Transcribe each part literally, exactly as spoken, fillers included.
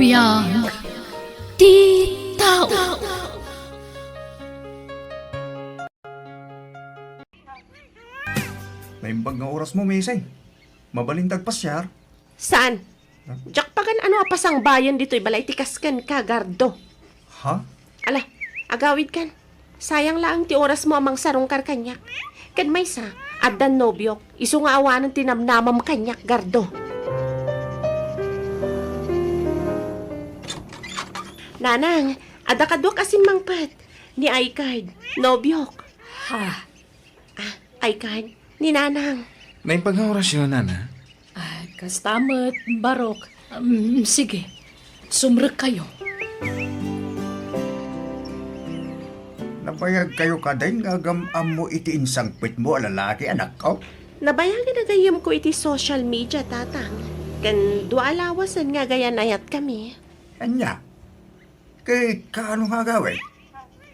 Biag ti tao. Naimbag nga oras mo, Missy. Mabalin ta agpasiar? Saan? Diak pagan-ano a pasangbayen ditoy balay ti kas kenka, Gardo. Ha? Ala, agawidkan. Sayang laeng ti orasmo a mangsarungkar kaniak. Ken maysa, addan nobiok, isu nga awanen ti namnamam kaniak, Gardo. Nanang, adda kaduak a simmangpet. Ni Aykard, nobiok. Ha? Ah, Aykard, ni Nanang. Naimbag nga orasyo, Nana? Ah, kasta met, Barok. Um, sige, sumrekkayo. Nabayagkayo kadin nga agam-ammo iti insangpetmo a lalaki, anakko? Nabayagen a gayyemko iti social media, Tatang. Ken dua a lawasen nga agayan-ayatkami. Ania? Ket kaano nga agawid?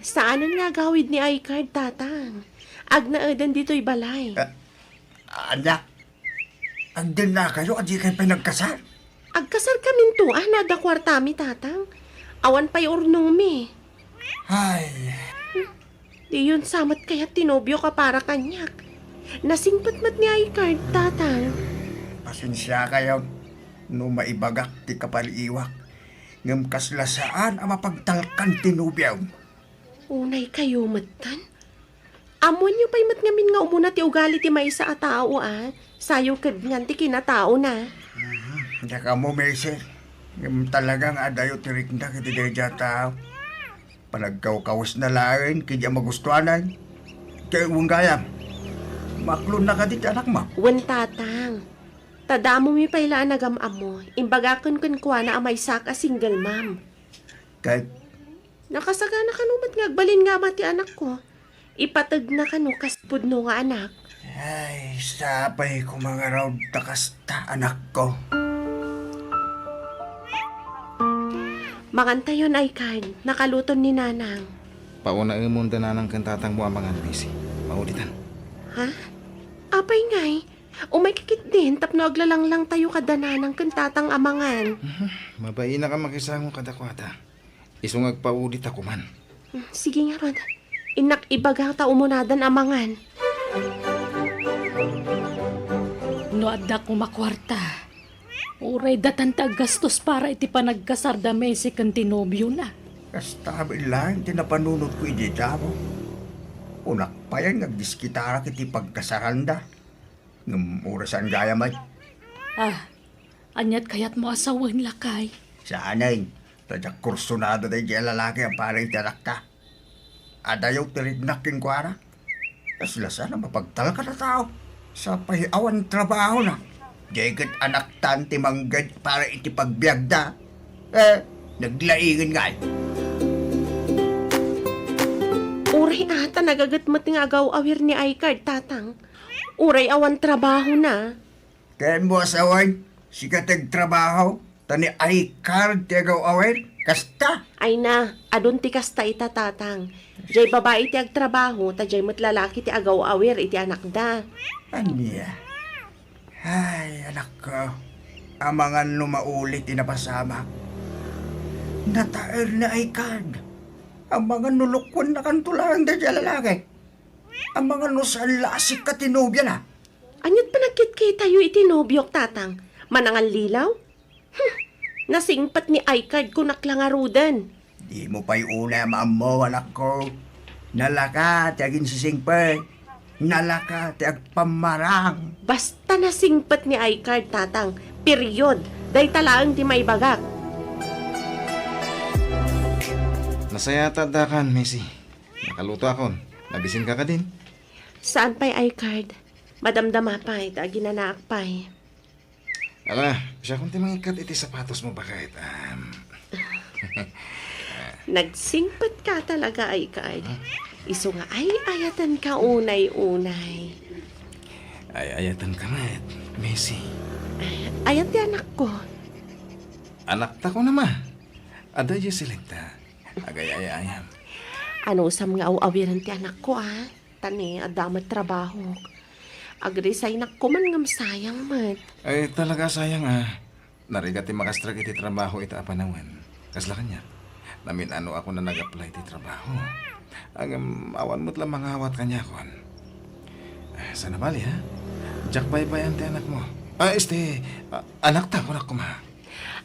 Saanen nga agawid ni Aykard, Tatang. Agnaeden ditoy balay. Ah, ania? Agdennakayo a dikay pay nagkasar? Agkasarkaminto a no adda kuartami, Tatang. Awan pay urnongmi. Ay. Diyon sa met kayat ti nobiok a para kaniak. Nasingpet met ni Aykard, Tatang. Pasensiakayo no maibagak ti kapaliiwak. Ngem kasla saan a mapagtalkan ti nobiom. Unaykayo metten? Ammoenyo pay met ngamin nga umuna ti ugali ti maysa a tao a sayo kedngan ti kinataona. Mhm. Diak ammo, Missy. Ngem talaga nga adayo ti riknak iti daydiay a tao. Panagkawkawesna laeng ket diak magustuanan. Ket wen gayam, maklonna kadi ti anakmo? Wen, Tatang. Ta damomi pay la a nagam-ammo, imbagaken kenkuana a maysak a single mom. Ket? Nakasagana kano met nga agbalin nga ama ti anakko. Ipategna kano kas pudno nga anak. Ay, sapay koma ngarud ta kasta, anakko. Mangantayon, Aykard, nakaluton ni Nanang. Paunamon da Nanang ken Tatangmo a mangan, Missy. Maulitan. Ha? Apay ngay? Umayka ketdin tapno aglalanglangtayo kada Nanang ken Tatang a mangan. Mhm. Mabainak a makisango kadakuada. Isu nga agpaulita koman. Hmm, sige ngarud. Innak ibaga ta umunadan a mangan. No adda koma kuarta, uray datan ti aggastos para iti panagkasar da Missy ken ti nobiona. Kasta met laeng ti napanunotko idi damo. Kunak payen nga agdiskitarak iti pagkasaranda. Ngem uray saan gayam ay. Ah, aniat kayatmo a sawen, lakay? Saanen, ta diak kursunada daydiay a lalaki a para iti anakta. Adayo ti riknak kenkuana. Kasla saan a mapagtalkan a tao. Sapay awan trabahona. Diay ket anaktan ti mangged para iti pagbiagda. Eh, naglaingen ngay. Uray a ta nagaget met nga agaw-awir ni Aykard, Tatang. Uray awan trabahona. Ken mo a sawen, sika ti agtrabaho, ta ni Aykard ti agaw-awir, kasta? Ay na, adun ti kasta ita, Tatang. Diay babai ti agtrabaho, ta diay met lalaki ti agaw-awir iti anakda. Ania? Ay, anakko, amangan no mauli ti napasamak. Nataer ni Aykard. Amangan no lukuennakanto laeng daydiay a lalaki. Amangan no saan la a sika ti nobiana. Aniat panagkitkitayo iti nobiok, Tatang? Manangallilaw? Hmm, nasingpet ni Aykard, kunak la ngaruden. Dimo pay unay a maammo, anakko. Nalaka ti aginsisingpet. Nalaka ti agpammarang. Basta nasingpet ni Aykard, Tatang. Period. Dayta laeng ti maibagak. Nasayaat ta addakan, Missy. Nakalutoakon. Nabisinka kadin? Saan pay, Aykard? Madamdama pay, ta aginanaak pay. Ala, siakon ti mangikkat iti sapatosmo, baket. Am. Nagsingpetka talaga, Aykard. Isu nga ay-ayatenka unay-unay. Ay-ayatenka met, Missy. Ayan ti anakko. Anakta ko na, ma. Adda Jocelyn ta. Agay-ayayam. Anusam nga aw-awiren ti anakko, a? Ta ni, adda met trabahok. Agresignak koman ngem sayang met. Ay, talaga sayang, a. Narigat ti makastrek iti trabaho ita a panawen. Kasla kaniak, namin-anoakon a nag-apply ti trabaho. Ngem awan met la mangawat kaniakon. Ah, saan a bali, ha? Diak baybay-an ti anakmo. Ah, este, ah, anakta, kunak koma.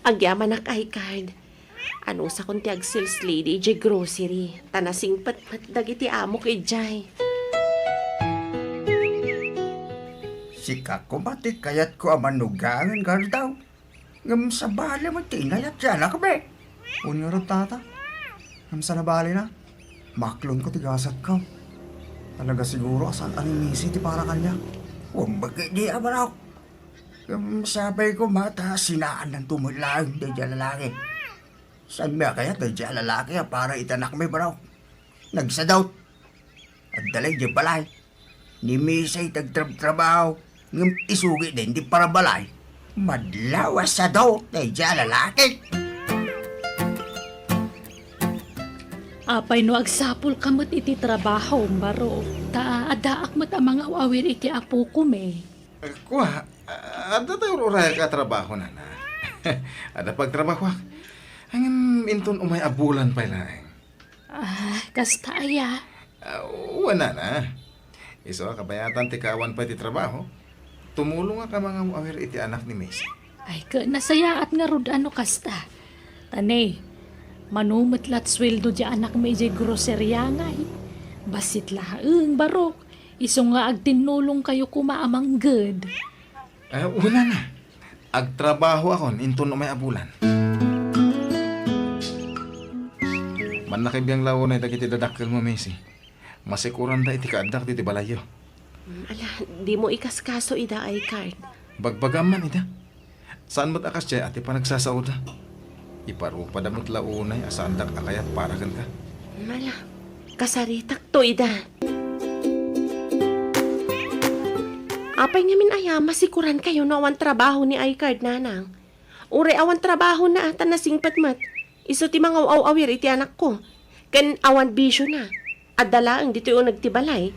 Agyamanak, iCard. Anusakon ti ag-sales lady idiay grocery, ta nasingpet met dagiti amok idiay. Sika koma ti kayatko a manugangen, Gardaw. Ngem sabali met ti inayat ti anakmi. Wen ngarud, tata. Ngem saan a balina, maklonko ti gasatko. Talaga siguro a saan a ni Missy ti para kaniak. Wen met ketdi a barok. Ngem sapay koma ta sinaannanto met laeng daydiay a lalaki. Saanmi a kayat daydiay a lalaki a para iti anakmi, barok. Nagsadot. Adda la idiay balay. Ni Missy ti agtrabtrabaho, ngem isu ketdi ti parabalay. Madlaw a sadot daydiay a lalaki. Apay no agsapulka met iti trabahom, barok, ta addaak met a mangaw-awir iti apokomi. Kua, adda ti ur-urayek a trabaho, nana. Adda pagtrabahoak. Ngem inton umay a bulan pay laeng. Ah, kasta aya? Ah, wen, nana. Isu a kabayatan ti kaawan pay ti trabaho, tumulongak a mangaw-awir iti anak ni Missy. Ay, ket nasayaat ngarud a no kasta. Ta ne, mano met la ti sueldo ti anakmi idiay groceria ngay. Bassit laeng, barok. Isu nga agtinnulongkayo koma a mangged. Ah, wen, nana. Agtrabahoakon inton umay a bulan. Mannakibiang la unay dagiti dadakkelmo, Missy. Masikuranda iti kaaddak ditoy balayyo. Mm, ala, dimo ikaskaso ida, iCard. Bagbagam man ida. Saan met a kasdiay a ti panagsasaoda. Iparupada met la unay a saandak a kayat para kenka. Mala, kasaritakto ida. Apay ngamin aya masikurankayo no awan trabaho ni iCard, nanang? Uray awan trabahona ta nasingpet met, isu ti mangaw-awir iti anakko. Ken awan bisiona. Adda laeng ditoy uneg ti balay.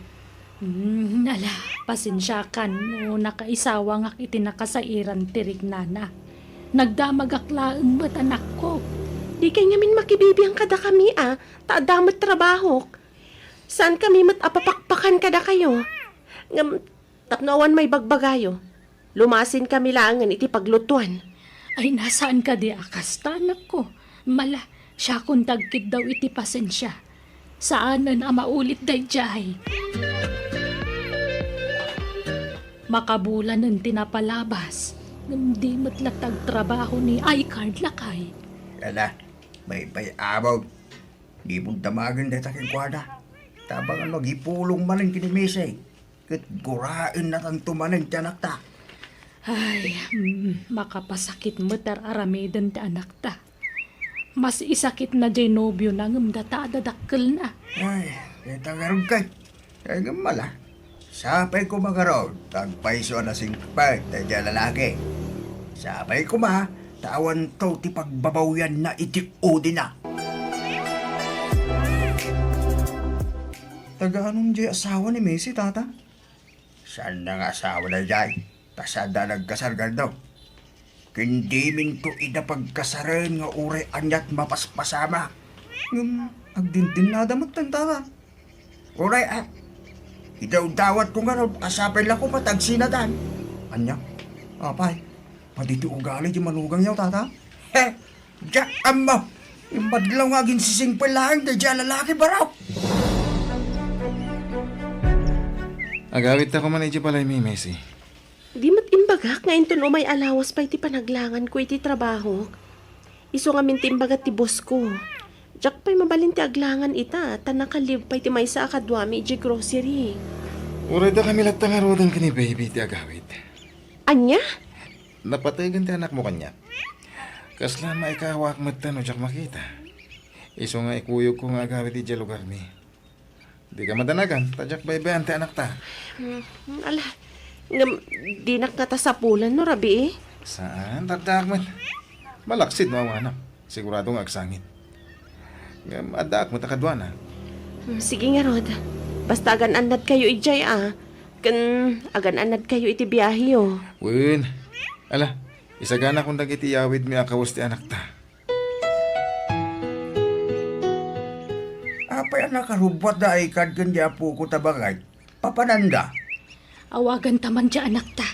Hmm, ala, pasensiakan no nakaisawangak iti nakasairan ti riknana. Nagdamagak laeng met, anakko. Dikay ngamin makibibiang kadakami a, ta adda met trabahok. Saankami met a papakpakan kadakayo. Ngem tapno awan maibagbagayo, lumasinkami laengen iti paglutuan. Ay, saan kadi a kasta, anakko. Mala, siakon ti agkiddaw iti pasensia. Saanen a maulit daydiay. Makabulanen ti napalabas, ngem di met la ti agtrabaho ni iCard, lakay. Ala, baybay-amon. Dimo damagen dayta kenkuana. Tabang no agipulong manen ken ni Missy, ket guraennatanto manen ti anakta. Ay, mm, makapasakit met ar-aramiden ti anakta. Mas isakitna diay nobiona ngem data a dadakkelna. Ay, dayta ngarud kay. Ay, ngem mala. Sapay koma ngarud, ta agpayso a nasingpet daydiay a lalaki. Sapay koma, ta awanto ti pagbabawianna iti udina. Taga anum diay asawa ni Missy, tata? Saanna nga asawa daydiay, ta saanda a nagkasar, Gardaw. Ken diminto ida pagkasaren nga uray aniat mapaspasama. Ngem agdindinada metten, tata. Uray, a, idawdawatko ngarud a sapay la koma ta agsinadan. Ania? Apay, padi ti ugali ti manugangyo, tata? He, diak ammo. Imbadlaw nga aginsisingpet laeng daydiay a lalaki, barok. Agawidta koma idiay balaymi, Missy. Di met imbagak nga inton umay a lawas pay ti panaglanganko iti trabahok. Isu ngamin ti imbaga ti boss ko. Diak pay mabalin ti aglangan ita, ta naka-leave pay ti maysa a kaduami idiay grocery. Uray dakami latta ngaruden ken ni baby ti agawid. Ania? Napategen ti anakmo kaniak. Kasla maikawak metten no diak makita. Isu nga ikuyogko nga agawid idiay lugarmi. Dika madanagan, ta diak baybay-an ti anakta. Hmm, ala, ngem dinak ngata sapulan no rabii? Saan, addaak met. Malaksid no awanak. Sigurado nga agsangit. Ngem addaak met a kaduana. Hmm, sige ngarud. Basta agan-annadkayo idiay a. Ken agan-annadkayo iti biaheyo. Wen. Ala, Isaganakon dagiti yawidmi a kawes ti anakta. Apay a nakarubbuat da I-card ken di apoko ta baket? Papananda? Awaganta man di anakta.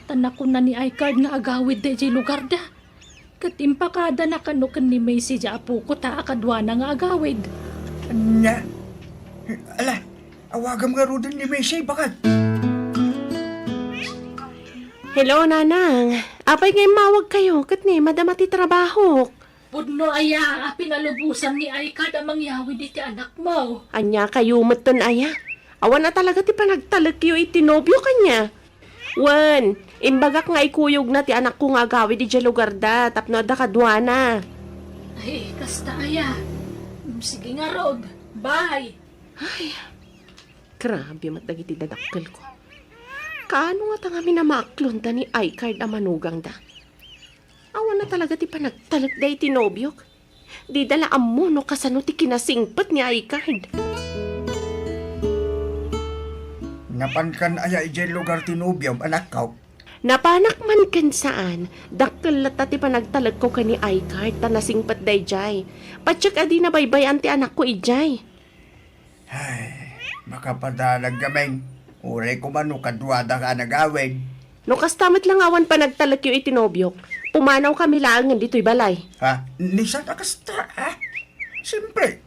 Ta nakuna ni I-card nga agawidda idiay lugarda. Ket impakadana kano ken ni Macy di apoko ta a kaduana nga agawid. Ania? Ala, awagam ngaruden ni Macy, baket. Hello, Nanang. Apay nga immawagkayo ket ni madama ti trabahok? Pudno aya a pinalubosan ni I-card a mangyawid iti anakmo? Ania kayo metten aya? Awan a talaga ti panagtalekyo iti nobiok ania? Wen, imbagak nga ikuyogna ti anakko nga agawid idiay lugarda tapno adda kaduana. Ay, kasta aya. Mm, sige ngarud. Bye. Ay, grabe met dagiti dadakkelko. Kaano ngata ngamin a maaklonda ni I-card a manugangda? Awan a talaga ti panagtalekda iti nobiok. Dida la ammo no kasano ti kinasingpet ni I-card. Napankan aya idiay lugar ti nobiom, anakko? Napanak man ken saan, dakkel latta ti panagtalekko ken ni I-card ta nasingpet daydiay. Patiek a di nabaybay-an ti anakko idiay. Ay, makapadalag ngamin. Uray koma no kaduada ka a nagawid. No kasta met la nga awan panagtalekyo iti nobiok, pumanawkami laengen ditoy balay. Ha? Ni saan a kasta, ha? Siyempre,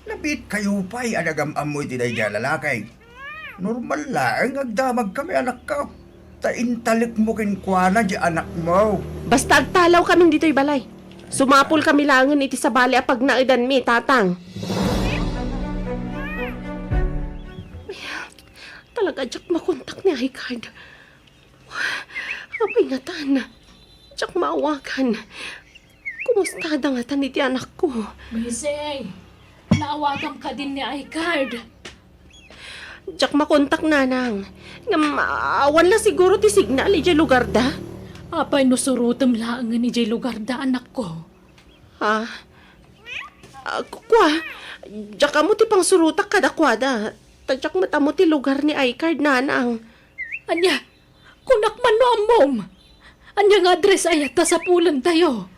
nabiit kayo pay a nagam-ammo iti daydiay a lalaki. Normal laeng nga agdamagkami, anakko. Ta intalekmo kenkuana di anakmo. Basta agtalawkamin ditoy balay. Sumapulkami laengen iti sabali a pagnaedanmi, Tatang. Talaga, diak makontak ni I-card. Apay ngatan? Diak maawagan. Kumustada ngatan iti anakko? Macy, naawagam kadin ni I-card? Diak makontak, Nanang. Ngem, awan la siguro ti signal idiay lugarda. Apay no surotem laengen idiay lugarda, anakko? Ha? Ah, ku-, kua, diak ammo ti pangsurotak kadakuada. Ta diak met ammo ti lugar ni I-card, Nanang. Ania? Kunak man no ammom. Ania nga address aya ta sapulentayo?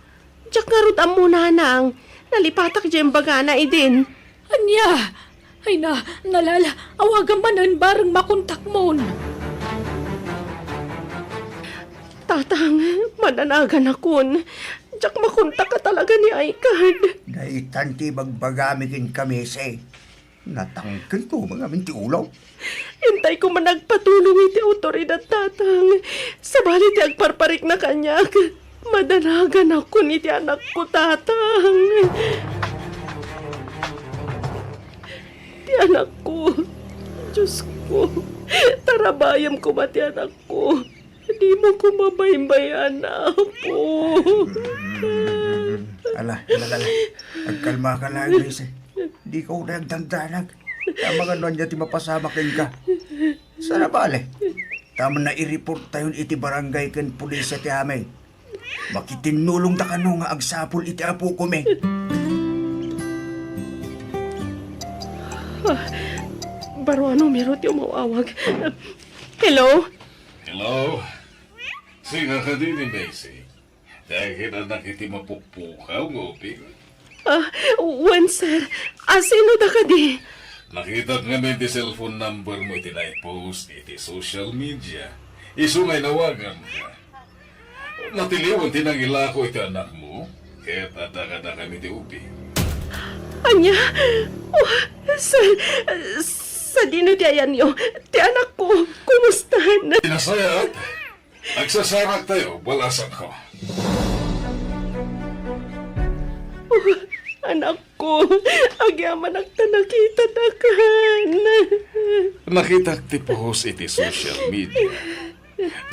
Diak ngarud ammo, Nanang. Nalipatak diay imbagana idin. Ania? Ay na, nalala, awagam manen bareng makontakmon. Tatang, madanaganakon. Diak makontak a talaga ni I-card. Naitan ti ibagbagami kenka, Macy. Natangken ko ngamin ti ulo. Intay ko man agpatulong iti awtoridad, Tatang. Sabali ti agparparikna kaniak, madanaganakon iti anakko, Tatang. Ti anakko. Diosko, tarabayem koma ti anakko. Dimo ko mabaybay-an, Apo. Ala, ala, ala. Agkalmaka laeng, Macy. Dika unay agdandanag. Amangan no ania ti mapasamak kenka. Saan a bale, ta amanna i-report tayon iti barangay ken pulisya ti amin. Makitinnulongda kano nga agsapul iti apokomi. Ah, baro a numero ti umaw-awag. Hello? Hello? Sika kadi ni Macy? Dagiti anak iti mapukpukaw nga ubing? Ah, wen, sir. Ah, sino da kadi? Nakitak ngamin ti cellphone number mo iti naipost iti social media. Isu nga inawaganka. Natiliwan ti nangilako iti anakmo, ket adda kadakami ti ubing. Ania? Oh, sir, sadino ti ayanyo? Ti anakko, kumustan? Nasayaat? Agsasaraktayo, balasangko. Oh, anakko, agyamanak ta nakitadakan. Nakitak ti post iti social media.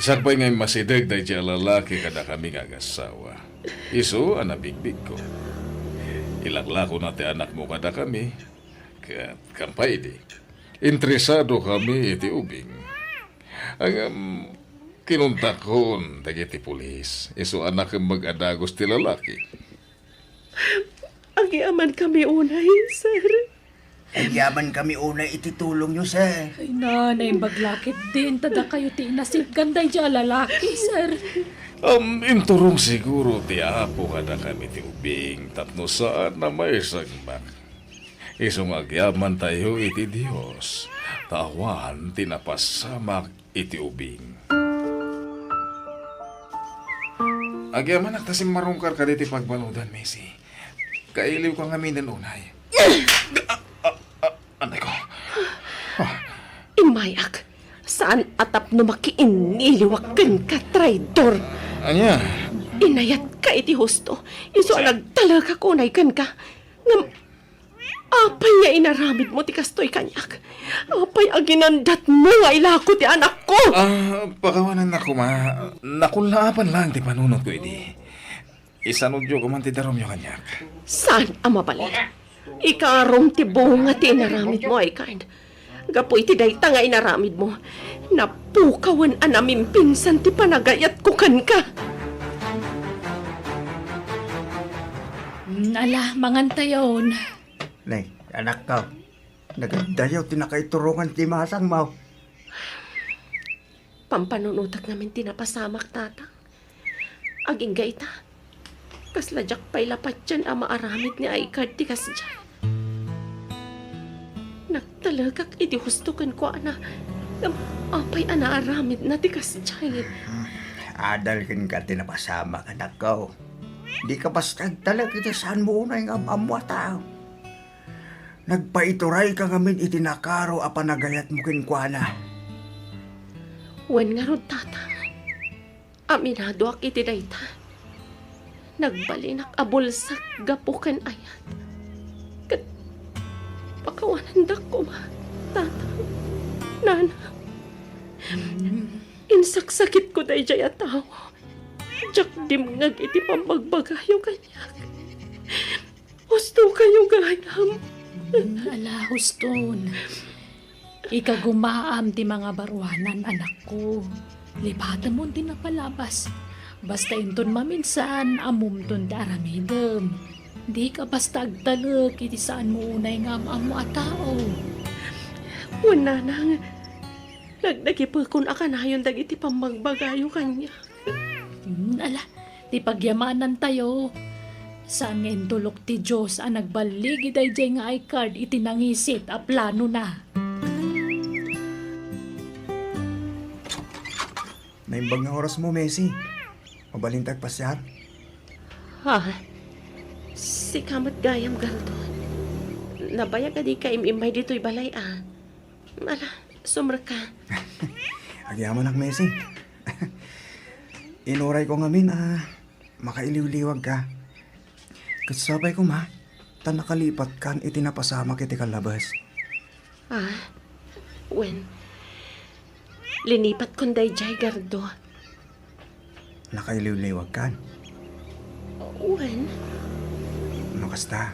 Sakbay nga immasideg daydiay a lalaki kadakami nga agassawa. Isu a nabigbigko. Ilaklakona ti anakmo kadakami, ket kampay idi, interesado kami iti ubing. Ngem kinuntakon dagiti pulis, isu a nakemmeg a dagus ti lalaki. Agyamankami unay, sir. Agyamankami unay iti tulongyo, sir. Ay, na, naimbag la ketdin, ta dakayo ti inasitgan daydiay a lalaki, sir. Um, inturong siguro ti Apo kadakami ti ubing tapno saan a maisagmak. Isu nga agyamantayo iti Dios, ta awan ti napasamak iti ubing. Agyamanak ta simmarungkar kaditi pagbaludan, Macy. Kailiwka ngamin unay. Anay ko. Ah, Immayak, saan a tapno makiinniliwak kenka, traidor. Ania? Inayatka iti husto, isu a nagtalekak unay kenka. Ngem, apay nga inaramidmo ti kastoy kaniak? Apay a ginandatmo nga ilako ti anakko? Ah, pakawanannak koma. Nakullaapan laeng ti panunotko idi. Isanudyo koma ti darumyo kaniak. Saan a mabalin. Ikarom ti bunga ti inaramidmo, Aykard. Gapu iti dayta nga inaramidmo, napukawen a namimpinsan ti panagayatko kenka. Mm, ala, mangantayon. Nay, anakko, nagadayo ti nakaiturongan ti masangmo. Pampanunotak ngamin ti napasamak, Tatang. Agingga ita, kasla diak pay la patien a maaramid ni Aykard ti kasdiay. Nagtalekak iti husto kenkuana, ngem apay a naaramidna ti kasdiay? Adal kenka ti napasamak, anakko. Dika basta agtalek iti saanmo unay nga am-ammo a tao. Nagpaiturayka ngamin iti nakaro a panagayatmo kenkuana. Wen ngarud, Tatang, aminadoak iti dayta. Nagbalinak a bulsak gapu ken ayat. Ket pakawanandak koma, Tatang, Nanang. Insaksakitko daydiay a tao. Diak dimngeg iti pammagbagayo kaniak. Hustokayo gayam. Mm, ala, huston. Ikagumaam ti mangabaruanan, anakko. Lipatemon ti napalabas. Basta inton maminsan, ammomton ti aramidem. Dika basta agtalek iti saanmo unay nga am-ammo a tao. Wen, Nanang, nagdagipekon a kanayon dagiti pammagbagayo kaniak. Hmm, ala, ti pagyamanantayo. Saan nga intulok ti Dios a nagbaligi daydiay nga Aykard iti nangisit a planona. Naimbag nga orasmo, Macy. Mabalinta agpasiar? Ha? Sika met gayam, Gardo. Nabayag a dika im-immay ditoy balay, a. Ala, sumrekka. Agyamanak, Macy. Inurayko ngamin a makailiwliwagka. Ket sapay koma ta nakalipatkan iti napasamak iti kallabes. Ah, wen, linipatkon daydiay, Gardo. Nakailiwliwagkan? Wen. No kasta,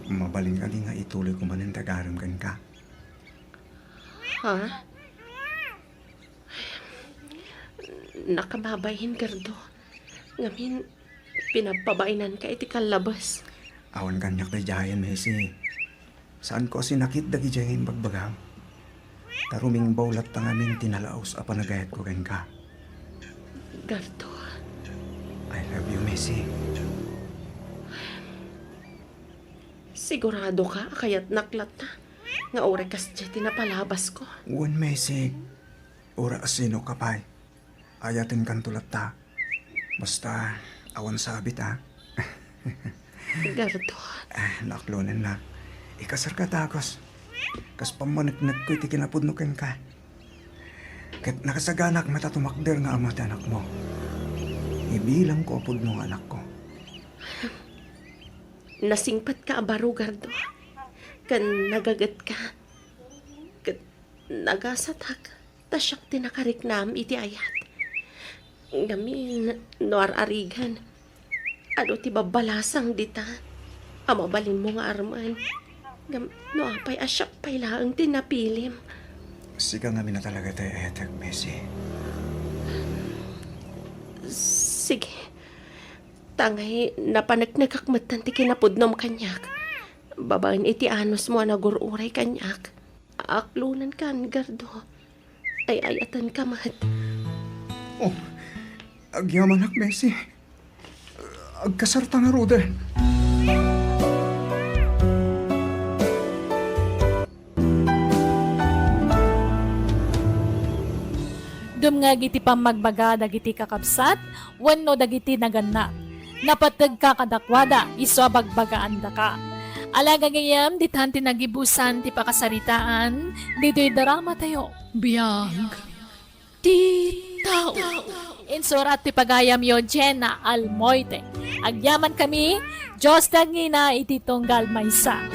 mabalin kadi nga ituloyko manen ti agarem kenka? Ha? Nakababain, Gardo. Ngamin, pinagpabainanka iti kallabes. Awan kaniak daydiayen, Macy. Saanko a sinakit dagidiay nga imbagbagam. Ta rumingbaw latta ngamin ti nalaus a panagayatko kenka. Gardo. I love you, Macy. Siguradoka a kayatnak latta nga uray kasdiay ti napalabasko? Wen, Macy. Uray asinoka pay. Ayatenkanto latta. Basta, awan sabit, a. Gardo. Ah, naaklonen la. Ikasarka, Takos. Kas pammaneknekko iti kinapudno kenka. Ket nakasaganak met a tumakder nga ama ti anakmo. Ibilangko a pudno nga anakko. Nasingpetka a baro, Gardo. Ken nagagetka. Ket nagasatak. Ta siak ti nakariknam iti ayat. Ngamin, no ar-arigan, adu ti babbalasang dita a mabalinmo nga armen. Ngem no apay a siak pay laeng ti napilim? Sika ngamin a talaga ti ayatek, Macy. Sige. Ta ngay, napaneknekak metten ti kinapudnom kaniak. Babaen iti anusmo a nagur-uray kaniak, aklonenkan, Gardo. Ay-ayatenka met. Oh, agyamanak, Bessie. Agkasarta ngaruden. Dumngeg iti pammagbaga dagiti kakabsat wenno dagiti naganna. Napategka kadakuada isu a bagbagaandaka. Ala gagayem, ditan ti nagibusan ti pakasaritaan ditoy dramatayo. Biag ti tao. Insurat ti pagayamyo, Jenna Almoite. Agyamankami, Dios ti agngina iti tunggal maysa.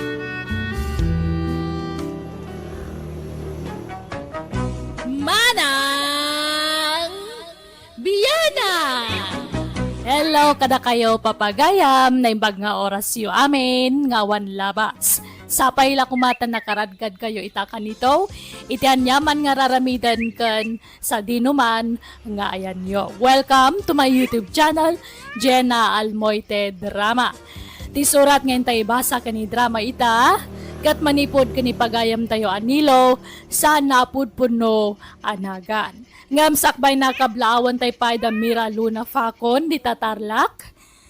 Manang Biana! Hello kadakayo, papagayam, naimbag nga orasyo amin nga awan labas. Sapay la koma ta nakaradkadkayo ita kanito, iti aniaman nga raramiden ken sadinoman nga ayanyo. Welcome to my YouTube channel, Jenna Almoite Drama. Ti surat nga inta ibasa ken idrama ita, ket manipud ken ipagayamtayo a Nilo, saan a pudpudno a nagan. Ngem sakbay, nakablaawan tay pay da Mira Luna Facon dita Tarlac,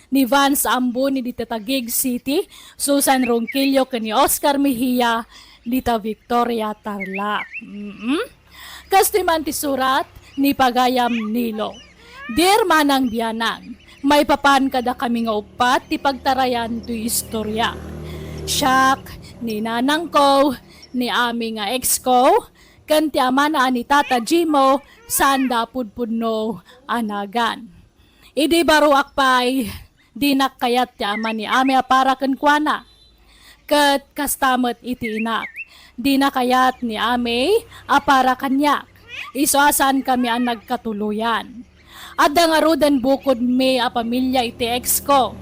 ni Vance Ambuni dita Taguig City, Susan Ronquillo ken ni Oscar Mejia dita Victoria, Tarlac. Mm-mm. Kastoy man ti surat ni pagayam Nilo. Dear Manang Bianang, maipapan kadakami nga uppat ti pagtarayan toy istorya. Siak, ni nanangko, ni Ami nga ex ko, ken ti amana a ni Tata Jimo, saanda a pudpudno a nagan. Idi baruak pay, dinak kayat ti ama ni Ami a para kenkuana. Ket kasta met iti inak, dina kayat ni Ami a para kaniak. Isu a saankami a nagkatuloyan. Adda ngaruden bukodmi a pamilia iti ex ko,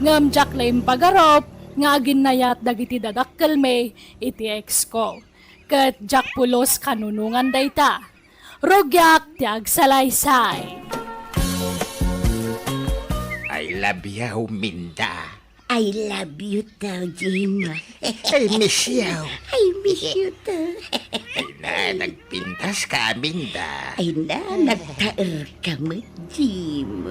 ngem diak la impagarup nga aginnayat dagiti dadakkelmi iti ex ko. Ket diak pulos kanunongan dayta. Rugiak ti agsalaysay. I love you, Minda. I love you too, Jim. I miss you. I miss you too. Ay na, nagpintas ka, Minda. Ay na, nagtaer ka met, Jim.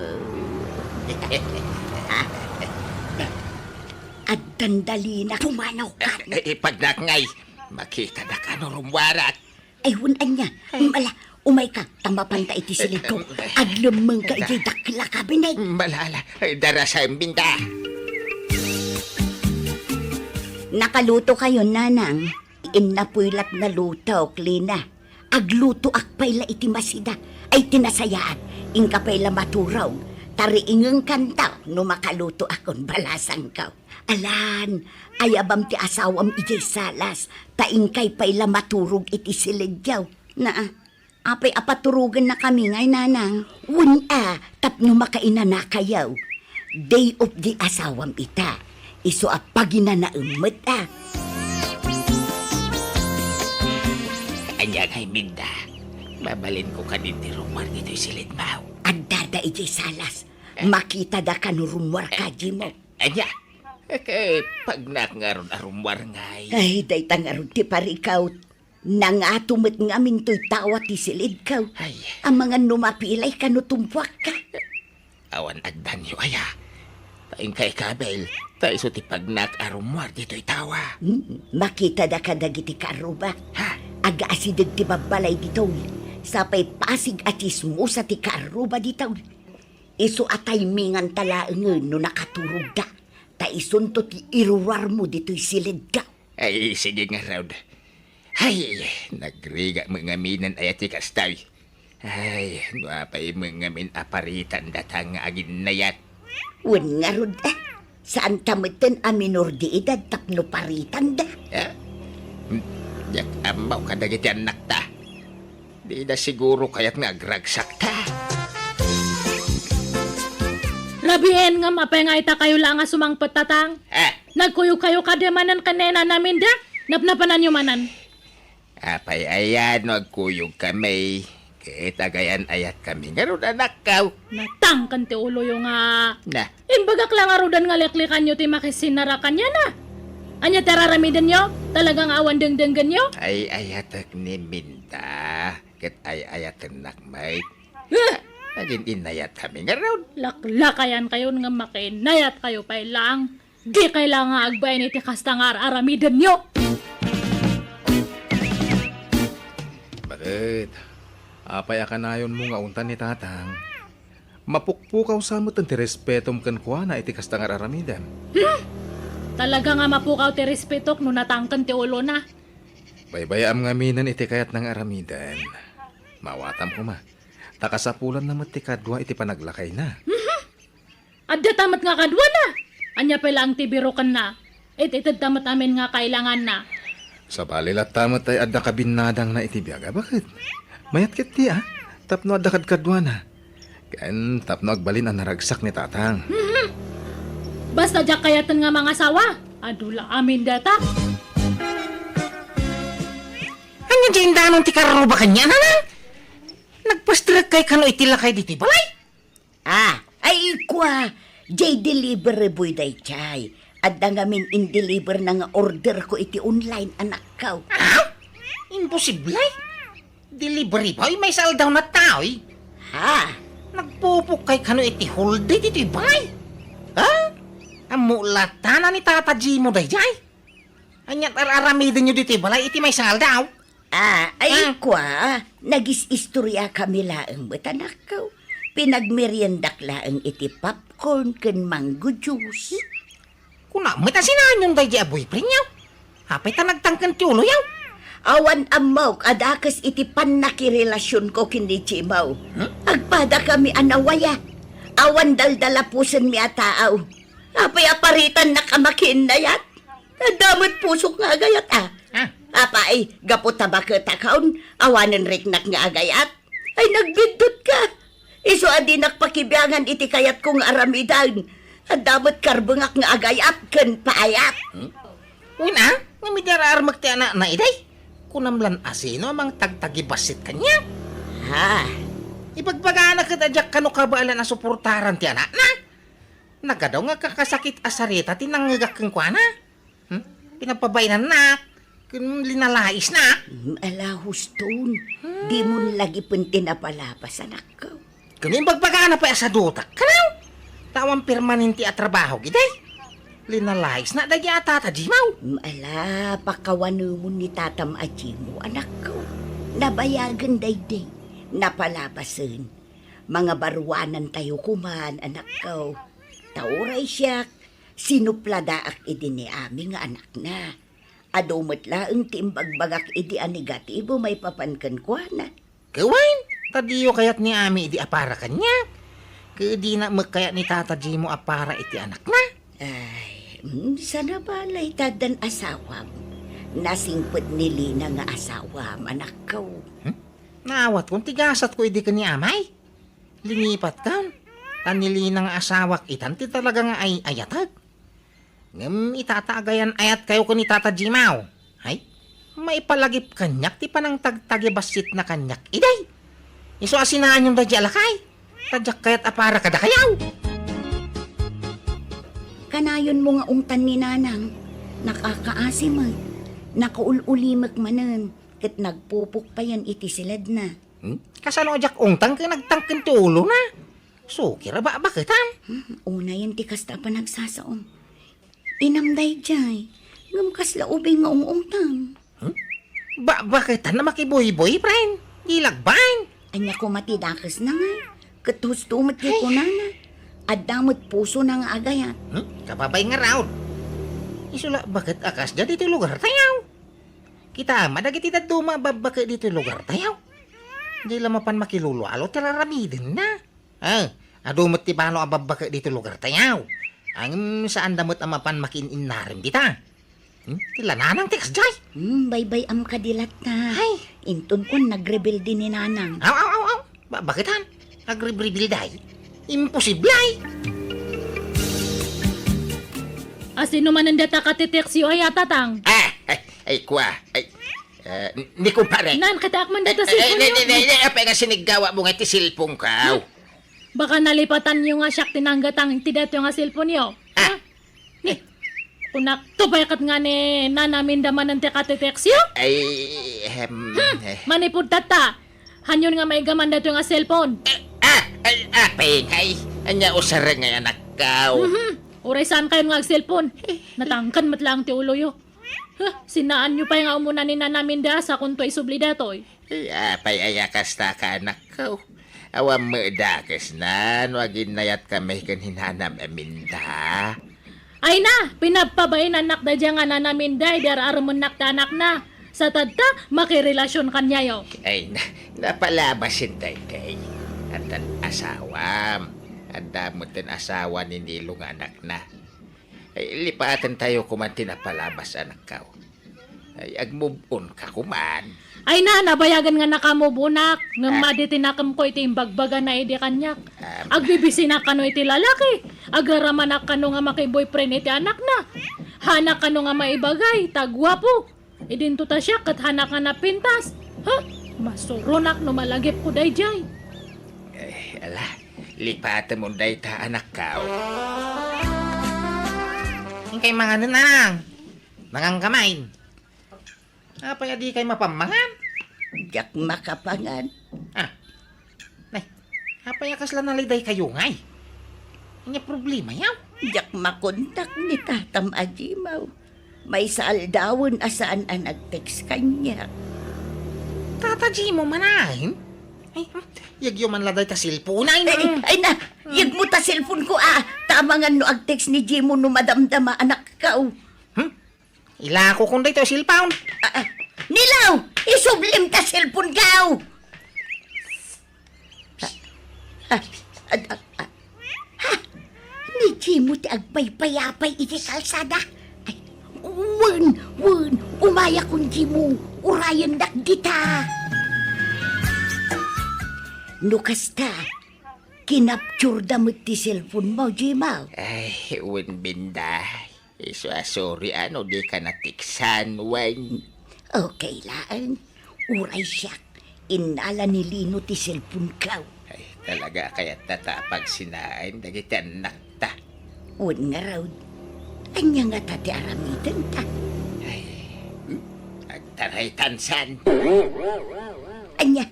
Addan dalina, pumanaw ka. Eh, eh, ipagnak ngay. Makita da ka no rumwarak. Ay, wen ania. Ay. Mala, umayka, ta mapanta iti silidko. Aglemmengka idiay dakkel a kabinet. Mala, ala, darasem, Minda. Nakalutokayon, Nanang? Innapoy la't nalutok, Lina. Aglutoak pay la iti masida. Ay, ti nasayaat, inka pay la maturog. Tariingengkanto no makalutoakon, balasangko. Alan, ayabam ti asawam idiay salas, ta inkay pay la maturog iti silidyo. Naa, apay a paturogennakami ngay, Nanang? Wen a, tapno makainanakayo. Day off di asawam ita. Isu a paginanaem met a. Ania ngay, Minda? Mabalinko kadi ti rummuar ditoy silidmo. Addada idiay salas. Makitada ka no rummuarka, Jimo. Ania? Ket pagnak ngarud a rummuar ngay. Ay, dayta ngarud ti parikawt. Nangato met ngamin toy tawa ti silidko. Ay. Amangan no mapilayka no tumpuakka. Awan addanyo aya. Ta inkay kabel, ta isu ti pagnak a rummuar ditoy tawa. Hmm, makitada kadagiti kaarruba. Ha? Agaasideg ti babbalay ditoy. Sapay pasig a tsismosa ti kaarruba ditoy. Isu a timinganta laengen no nakaturogda, ta isunto ti iruruarmo ditoy silidko. Ay, sige ngarud. Ay, nagrigat met ngamin aya ti kastoy. Ay, no apay met ngamin a paritandata nga aginnayat. Wen ngarud, eh. Saanta metten a minor de edad tapno paritanda. Eh? Diak ammo kadagiti annakta. Dida siguro kayat nga agragsakta. Rabien, ngem apay nga itakayo la nga sumangpet, Tatang? Ah. Nagkuyogkayo kadi manen ken ni Nanang Minda? Napnapananyo manen. Apay aya no agkuyogkami, ket agayan-ayatkami ngarud, anakko? Natangken ti uloyo nga. Na. Imbagak la ngaruden nga liklikanyo ti makisinara kaniana. Ania ti ar-aramidenyo? Talaga nga awan dengdenggenyo? Ay-ayatek ni Minda, ket ay-ayatennak met. Huh! Nagin-innayatkami ngarud. Laklakayankayon nga makiinnayatkayo pay laeng. Dikay la nga agbain iti kasta nga ar-aramidenyo. Baket, apay a kanayonmo nga ungtan ni Tatang? Mapukpukaw sa met ti respetom kenkuana iti kasta nga ar-aramidem. Hmm! Talaga nga mapukaw ti respetok no natangken ti ulona. Baybay-am ngaminen iti kayatna nga aramiden. Maawatam koma. Ta kasapulanna met ti kadua iti panaglakayna. Mhm. Adda ta met nga kaduana. Ania pay laeng ti birokenna? It-itedta met amin nga kailanganna. Sabali latta met ay adda kabinnadangna iti biag a baket. Mayat ket ti, a, tapno adda kadkaduana. Ken tapno agbalin a naragsak ni Tatang. Mhm. Basta diak kayaten nga mangasawa, adu la amin data. Ania diay indanon ti karruba kaniana, Nang? Nagpastrek kay kano iti lakay ditoy balay? Ah, ay kua, jay delivery boy dayjay. Adda ngamin in-deliver na nga order ko iti online, anakko. Ah? Imposible? Delivery boy, maysa aldaw na taoy. Ha? Nagpupok kay kano iti whole day ditoy balay? Ha? Ammo latta na ni Tata Jimo dayjay? Ania ar-aramidenyo ditoy balay iti maysa nga aldaw? Ah, ay, ah, kua, nagis-istorya kami laeng met, anakko. Pinagmeriendak laeng iti popcorn ken mango juice. Kuna met a sinaanyon daydi a boyfriendyo? Apay ta nagtangken ti uloyo? Awan ammok a dakes iti pannakirelasionko ken ni Jimo. Hmm? Agpadakami a nawaya. Awan daldalapusenmi a tao. Apay a paritannak a makiinnayat? Adda met pusok nga agayat, a. Ah. Apay, gapu ta baketakon, awanen riknak nga agayat? Ay, nagbiddutka. Isu a dinak pakibiangan iti kayatko nga aramiden. Adda met karbengak nga agayat ken paayat. Hmm? Wen a, ngem idi ar-armek ti anakna, iday? Kunam lan a sino a mangtagtagibassit kaniak? Ha? Ibagbagana ket a diak kano kabaelan a suportaran ti anakna. Nagadaw nga kakasakit a sarita ti nangngegak kenkuana. Hmm? Pinapabainannak, ken linalaisnak. Hmm, ala, Huston, hmm, dimon lagipen ti napalabas, anakko. Ken imbagbagana pay a sadutak, kanaw? Ta awan permanente a trabahok iday. Linalaisnak daydi a Tata Jimaw. Hmm, ala, pakawanemon ni Tatam a Jimo, anakko. Nabayagen daydi, napalabasen. Mangabaruanantayo koman, anakko. Ta uray siak, sinupladaak idi ni Ami nga anakna. Adu met laeng ti imbagbagak idi a negatibo maipapan kenkuana. Ket wen, ta diyo kayat ni Ami idi a para kaniak. Ket dinak met kayat ni Tata Jimo a para iti anakna. Ay, mm, sana balay ta addan asawam. Nasingpet ni Lina nga asawam, anakko. Hmm? Naawatkon ti gasatko idi ken ni Amay. Linipatkon, ta ni Lina nga asawak itan ti talaga nga ay-ayatek. Ngem ita ta agayan-ayatkayo ken ni Tata Jimaw. Ay, maipalagip kaniak ti panangtagtagibassitna kaniak, iday. Isu a sinaanyon daydi a lakay, ta diak kayat a para kadakayo. Kanayonmo nga ungtan ni Nanang, nakakaasi met, nakaul-ulimek manen, ket nagpupok payen iti siledna. Hmm? Kasano a diak ungtan ken nagtangken ti ulona? Sukir a bakbaketan. Hmm, unayen ti kasta a panagsasaom. Inam daydiay, ngem kasla ubing nga ung-ungtam. Hmm? Bakbaketan a makibuyboyfriend. Di lagbaen. Ania koma ti dakesna ngay? Ket husto met ti kunana. Adda met pusona nga agayat. Hmm? Kababay ngarud. Isu la baket a kasdiay ditoy lugartayo. Kitaem dagiti dadduma a babbake ditoy lugartayo. Di la mapan makilulualo ti raramidenna. Eh, adu met ti balo a babbake ditoy lugartayo. Ngem saanda met a mapan makiin-innarem dita. Hmm? Ti la Nanang ti kasdiay. Hmm, baybay-am kadi latta. Ay. Inton kuan nagrebelde ni Nanang. Aw, aw, aw, aw. Ba-, baketan? Agrebrebelday? Imposible ay. A sino manen data katiteksyo ay a, Tatang? Ah, ay, ay, kua. Ay, eh, ni kumpare. Nan, kitaak man data cellphone ni, ni, ni, ni, apay nga siniggawatmo nga ti cellphone ko? Hmm? Baka nalipatanyo nga siak ti nanggatang iti daytoy nga cellphone yo. Ah. Ha? Ni, eh, Kunakto pay ket nga ni Nana Minda manen ti katiteksyo? Ay, ehem, Hmm, eh. Manipud tatta. Hanyon nga maigaman daytoy nga cellphone. Eh, ah, ay, apay, ay, ania usareng ngay anakkaw? Mhm. Uray saan kayon nga ag-cellphone. Natangken met laeng ti uloyo. Huh, sinaanyo pay nga umuna ni Nana Minda sakunto isubli daytoy. Eh, apay aya kasta ka, anakko? Awan met dakesna no aginnayat kami ken ni Nanam Minda. Ay na, pinagpabainannak daydiay nga Nana Minda idi ar-arumennak ti anakna. Sa tatta, makirelasyon kaniayo. Ay na, napalabasen daydiay. Addan asawam. Adda met ten asawa ni Nilo nga anakna. Ay, lipatentayo koman ti napalabas, anakko. Ay, ag-move on ka koman. Ay na, nabayagen nga naka-move onak, ngem Ah. madi ti nakemko iti imbagbagana idi kaniak. Ah. Agbibisinak kano iti lalaki, agraramanak kano nga maki-boyfriend iti anakna. Hanak kano nga maibagay, ta guapo. Idinto ta siak ket hanak nga napintas. Ha? Masuronak no malagipko daydiay. Eh, ala, lipatemon dayta, anakko. Inkay manganen, Nanang. Mangan ka main. Apay a dikay mapammangan? Diak makapangan. Ah. Nay, apay a kasla naliday kayo ngay? Ania problema yaw? Diak makontak ni tatam a Jimaw. Maysa aldawen a saan a nag-text kaniak. Tata Jimo manaen? Ay, hmm, yagyo man la dayta cellphone ay, Ay, hmm. Ay na, yagmo ta cellphone ko, ah. Tamangan no ag-text ni Jimo no madamdama, anakko. Hmm? Ilako kon daytoy cellphone. Ah, ah. Nilaw, isublim ta cellphone ko. Ah, ah, ah, ah. Ha? Ni Jimo ti agpaypayapay iti kalsada. Ay, wen, wen, umayakon Jimo, urayendak dita. No kasta, kinapturda met ti cellphone mo, Jimo. Ay, wen, Binday. Isu a sorry a no dika natiksan, wen. Okay laeng. Uray siak, innala ni Lino ti cellphone ko. Ay, talaga kayat ta ta pagsinaen dagiti annakta. Wen ngarud, ania ngata ti aramidenta? Ay, agtaraytan san. Ania,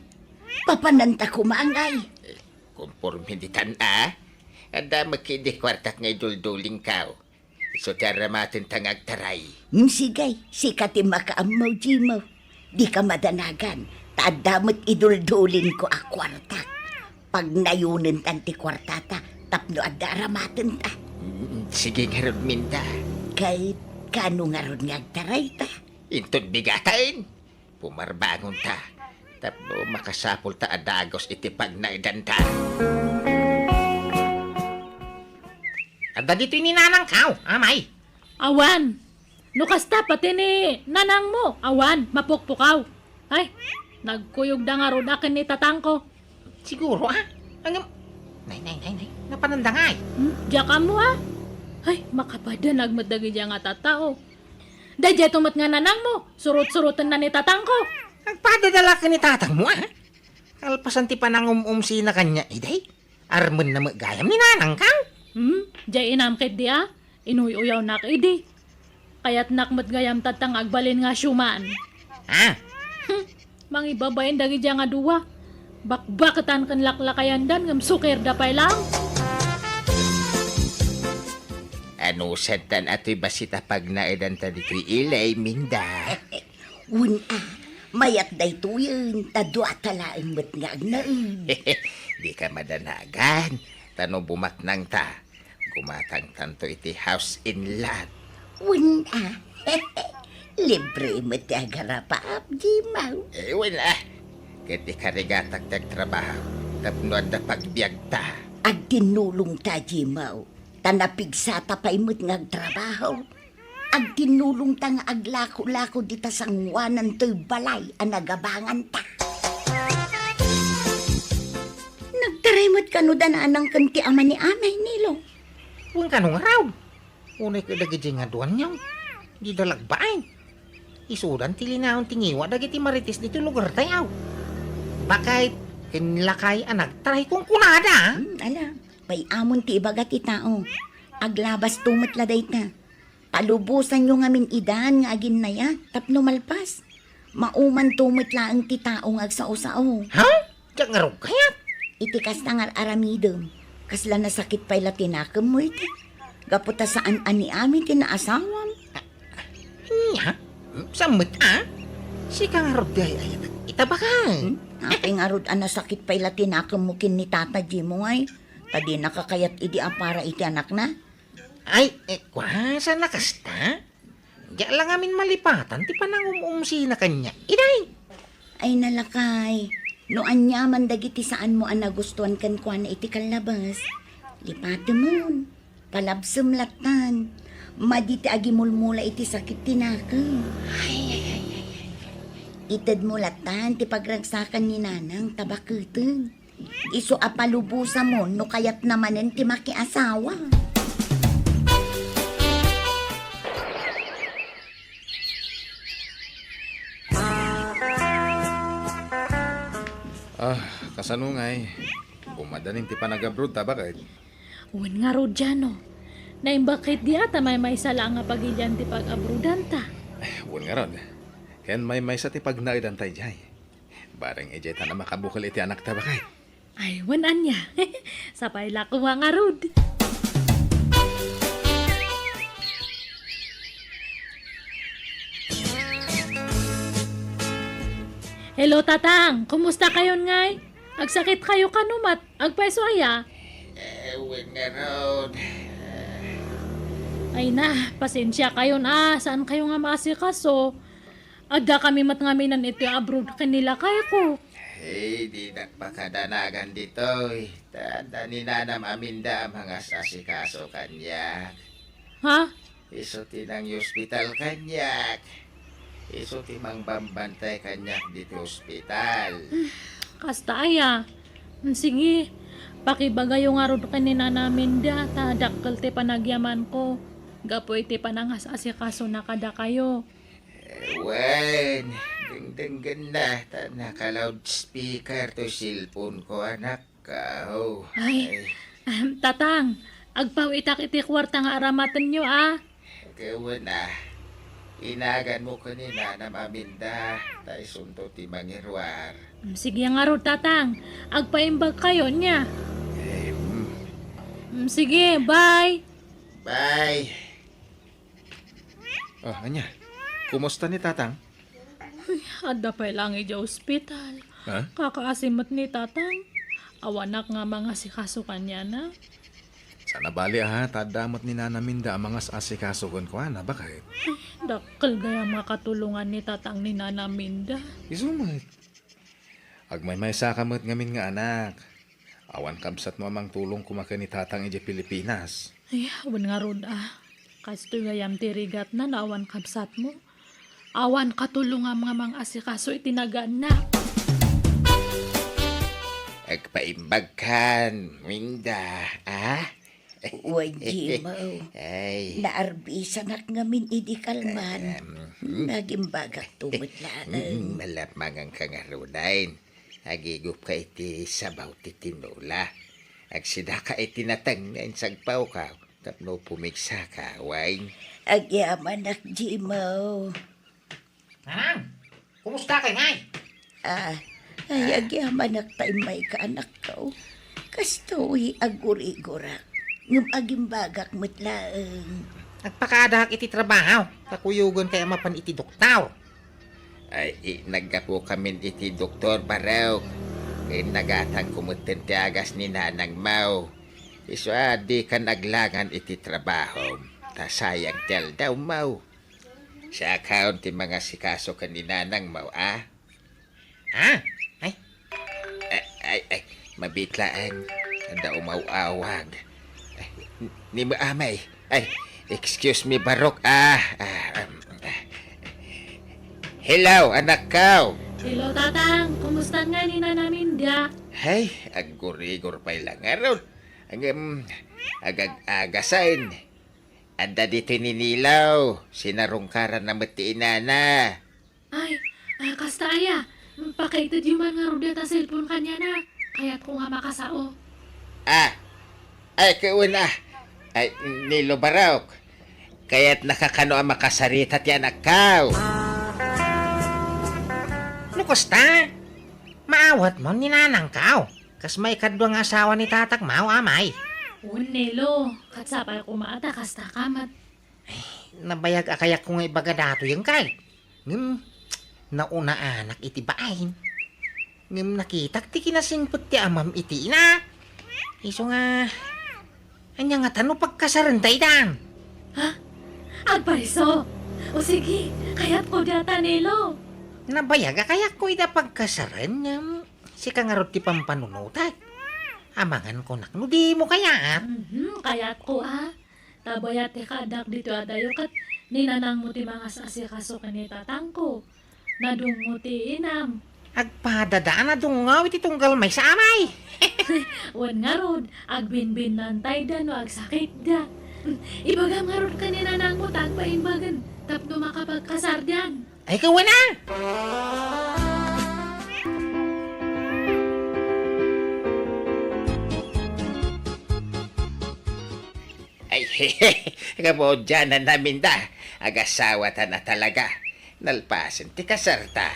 papananta koma ngay? Eh, konporme ditan a. Adda met idi kuartak nga iduldulingko. Isu ti aramatenta nga agtaray. Hmm, sige, sika ti makaammo, Jimo. Dika madanagan, ta adda met iduldulingko a kuartak. Pagnayonentan ti kuartata tapno adda aramatenta. Mm, sige ngarud, Minda. Ket kaano ngarud nga agtarayta? Inton bigaten. Pumarbangonta tapno makasapulta a dagus iti pagnaedanta. Adda ditoy ni nanangko, amay? Awan. No kasta, pati ni nanangmo, awan, mapukpukaw. Ay, nagkuyogda ngarud a ken ni tatangko. Siguro, ah. Ngem, nay, nay, nay, nay. Napananda ngay? Hmm? Diak ammo, ah. Ay, makapadanag met dagiti nga tattao. Daydiay to met nga nanangmo, surot-surotenna ni tatangko. Agpadadalak ni tatangmo, ah. Kalpasan ti panangum-umsina kaniak, iday. Armenna met gayam ni nanangko. Hmm? Diay inam ketdi, ah. Inuy-uyawnak idi. Kayatnak met gayam tatta nga agbalin nga siuman. Ah? Hmm. Mangibabain dagiti nga dua. Bakbaketan ken laklakayandan ngem sukerda pay laeng. Anusantan a toy bassit a pagnaedanta ditoy ilay, Minda? Wen a, mayat daytoyen, ta duata laeng met nga agnaed. Dika madanagan, ta no bumaknangta, gumatangtanto iti house and lot. Wen a, libre met ti agarapaap, Jimaw. Eh, wen a, ket ikarigatak ti agtrabaho tapno adda pagbiagta. Agtinnulongta, Jimaw, ta napigsata pay met nga agtrabaho. Agtinnulongta nga aglako-lako dita sangoanan toy balay a nagabanganta. Nagtaray met kano da nanang ken ti ama ni Amay, Nilo? Wen kano ngarud? Unay ket dagiti nga duanyo, dida lagbaen. Isudan ti linaon ti ngiwa dagiti marites ditoy lugartayo. Baket ken lakay a nagtaray kunkunada. Hmm, ala, pay-amon ti ibaga ti tao. Aglabasto met la dayta. Palubosanyo ngamin idan nga aginnayat tapno malpas. Maumanto met laeng ti tao nga agsao-sao. Ha? Diak ngarud kayat? Iti kasta nga ar-aramidem, kasla nasakit pay la ti nakemmo iti. Gapu ta saan a ni amin ti naasawam. Ania? Saan met a? Sika ngarud ti ay-ayatek ita, baket? Hmm? Apay ngarud a nasakit pay la ti nakemmo ken ni Tata Jimong ay, ta dinaka kayat idi a para iti anakna? Ay, eh, kua, saan a kasta? Diak la ngamin malipatan ti panangum-umsina kaniak, iday. Ay, nalakay, no aniaman dagiti saanmo a nagustuan kenkuana iti kallabes, lipatemon. Palabsem lattan. Madi ti agimulmula iti sakit ti nakem. Ay, ay, ay, ay, ay. Itedmo lattan ti pagragsakan ni Nanang ta baketen. Isu a palubosamon no kayatna manen ti makiasawa. Ah, kasano ngay? Umadanin ti panag-abroad ta, baket? Wen ngarud, Jano. Naimbag ketdi a ta maymaysa laeng a pagilian ti pag-abroadanta. Eh, wen ngarud. Ken maymaysa ti pagnaedanta idiay. Bareng idiay ta na makabukel iti anakta, baket. Ay, wen ania. Sapay la koma ngarud. Hello, Tatang. Kumusta kayon ngay? Agsakit kayo kano met? Agpayso aya? Eh, wen ngarud. Ay na, pasensia kayon a, saan kayo nga maasikaso? Adda kami met ngamin iti abroad ken ni lakayko. Ay, dinak pakadanagan ditoy. Ta adda ni Nanam Aminda a mangas-asikaso kaniak. Ha? Isu ti nangiospital kaniak. Isu ti mangbambantay kaniak ditoy ospital. Kasta aya. Sige, pakibagayo ngarud ken ni Nana Minda ta dakkel ti panagyamanko gapu iti panangas-asikasona kadakayo. Eh, wen, dengdenggenna ta naka-loudspeaker toy cellphone ko, anak. Kao. Ay, ay. Ahem, Tatang, agpaw-itak iti kuarta nga aramatenyo, a. Ket wen a, inaganmo ken ni Nanam Aminda, ta isunto ti mangiruar. Mm, sige ngarud, Tatang. Agpaimbag kayo, nia? Eh, mm. Mm, sige, bye. Bye. Ah, ania? Kumusta ni Tatang? Ay, adda pay laeng idiay ospital. Ha? Kakaasi met ni Tatang. Awanak nga mangasikaso kaniana. Saan a bali, a, ta adda met ni Nana Minda a mangas-asikaso kenkuana, baket? Ay, dakkel gayam nga katulongan ni Tatang ni Nana Minda. Isu met. Agmaymaysaka met ngamin nga anak. Awan kabsatmo a mangtulong koma ken ni Tatang idiay Pilipinas. Ay, wen ngarud a. Kastoy gayam ti rigatna no awan kabsatmo. Awan katulongam nga mangasikaso iti nagaannak. Agpaimbagkan, Minda, a? Wen, Jimo. Ay. Naarbisanak ngamin idi kalman. Em, hmm. Nagimbagakto met laeng. Mm, malapmanganka ngaruden. Agigupka iti sabaw ti tinola. Agsidaka iti nateng nga insagpawka tapno pumigsaka, wen? Agyamanak, Jimo. Nanang, kumusta kay, Nay? Ah, ay, agyamanak ta immayka, anakko. Kastoy, aggurigurak. Ngem agimbagak met laeng. Agpakaadaak iti trabaho, ta kuyogen kay a mapan iti doktor. Ay, i-, naggapukamin iti doktor, Barok. Ken nagatangko metten ti agas ni nanangmo. Isu a dikan aglangan iti trabahom, ta sayang ti aldawmo. Siakon ti mangasikaso ken ni nanangmo, a? Ha? Ay? Ay, ay, ay, mabiit laeng. Adda umaw-awag. Ay, ni Amay. Ay, excuse me, Barok, a. Ah, um, ah. Hello, anakko. Hello, Tatang. Kumusta ngay ni Nana Minda? Ay, aggurigor pay la ngarud. Ngem, agag-agasen. Adda ditoy ni Nilo, sinarungkaranna met ti inana. Ay, ah, kasta aya, pakaitedyo man ngarud dayta cellphone kaniana. Kayatko nga makasao. Ah, ay, ket wen a. Ay, Nilo Barok. Kayatnaka kano a makasarita ti anakkaw? No kasta, maawatmon ni nanangkaw. Kas maikadua nga asawa ni tatakmaw, amay. Wen, Nilo, ket sapay koma ta kasta ka met. Ay, nabayag a kayatko nga ibaga datoyen kay. Ngem, naunaanak iti bain. Ngem nakitak ti kinasingpet ti amam iti inak. Isu nga, ania ngata no pagkasarenta itan? Ha? Agpariso! O sige, kayatko diay, Nilo. Nabayag a kayatko ida pagkasaren, ngem sika ngarud ti pampanunotek. Amangan kunak no dimo kayat. Mhm, kayatko a. Ta bayat ti kaaddak ditoy adayo ket ni nanangmo ti mangas-asikaso ken ni tatangko. Nadungngo ti inam. Agpadada a nadungngaw iti tunggal maysa, amay. Wen ngarud, agbinbinnantayda no agsakitda. Ibagam ngarud ken ni nanangmo ta agpaimbagen tapno makapagkasardian. Ay, kawana! Ay, kabudianan naminda. Agasawatan a talaga. Nalpasen ti kasarta.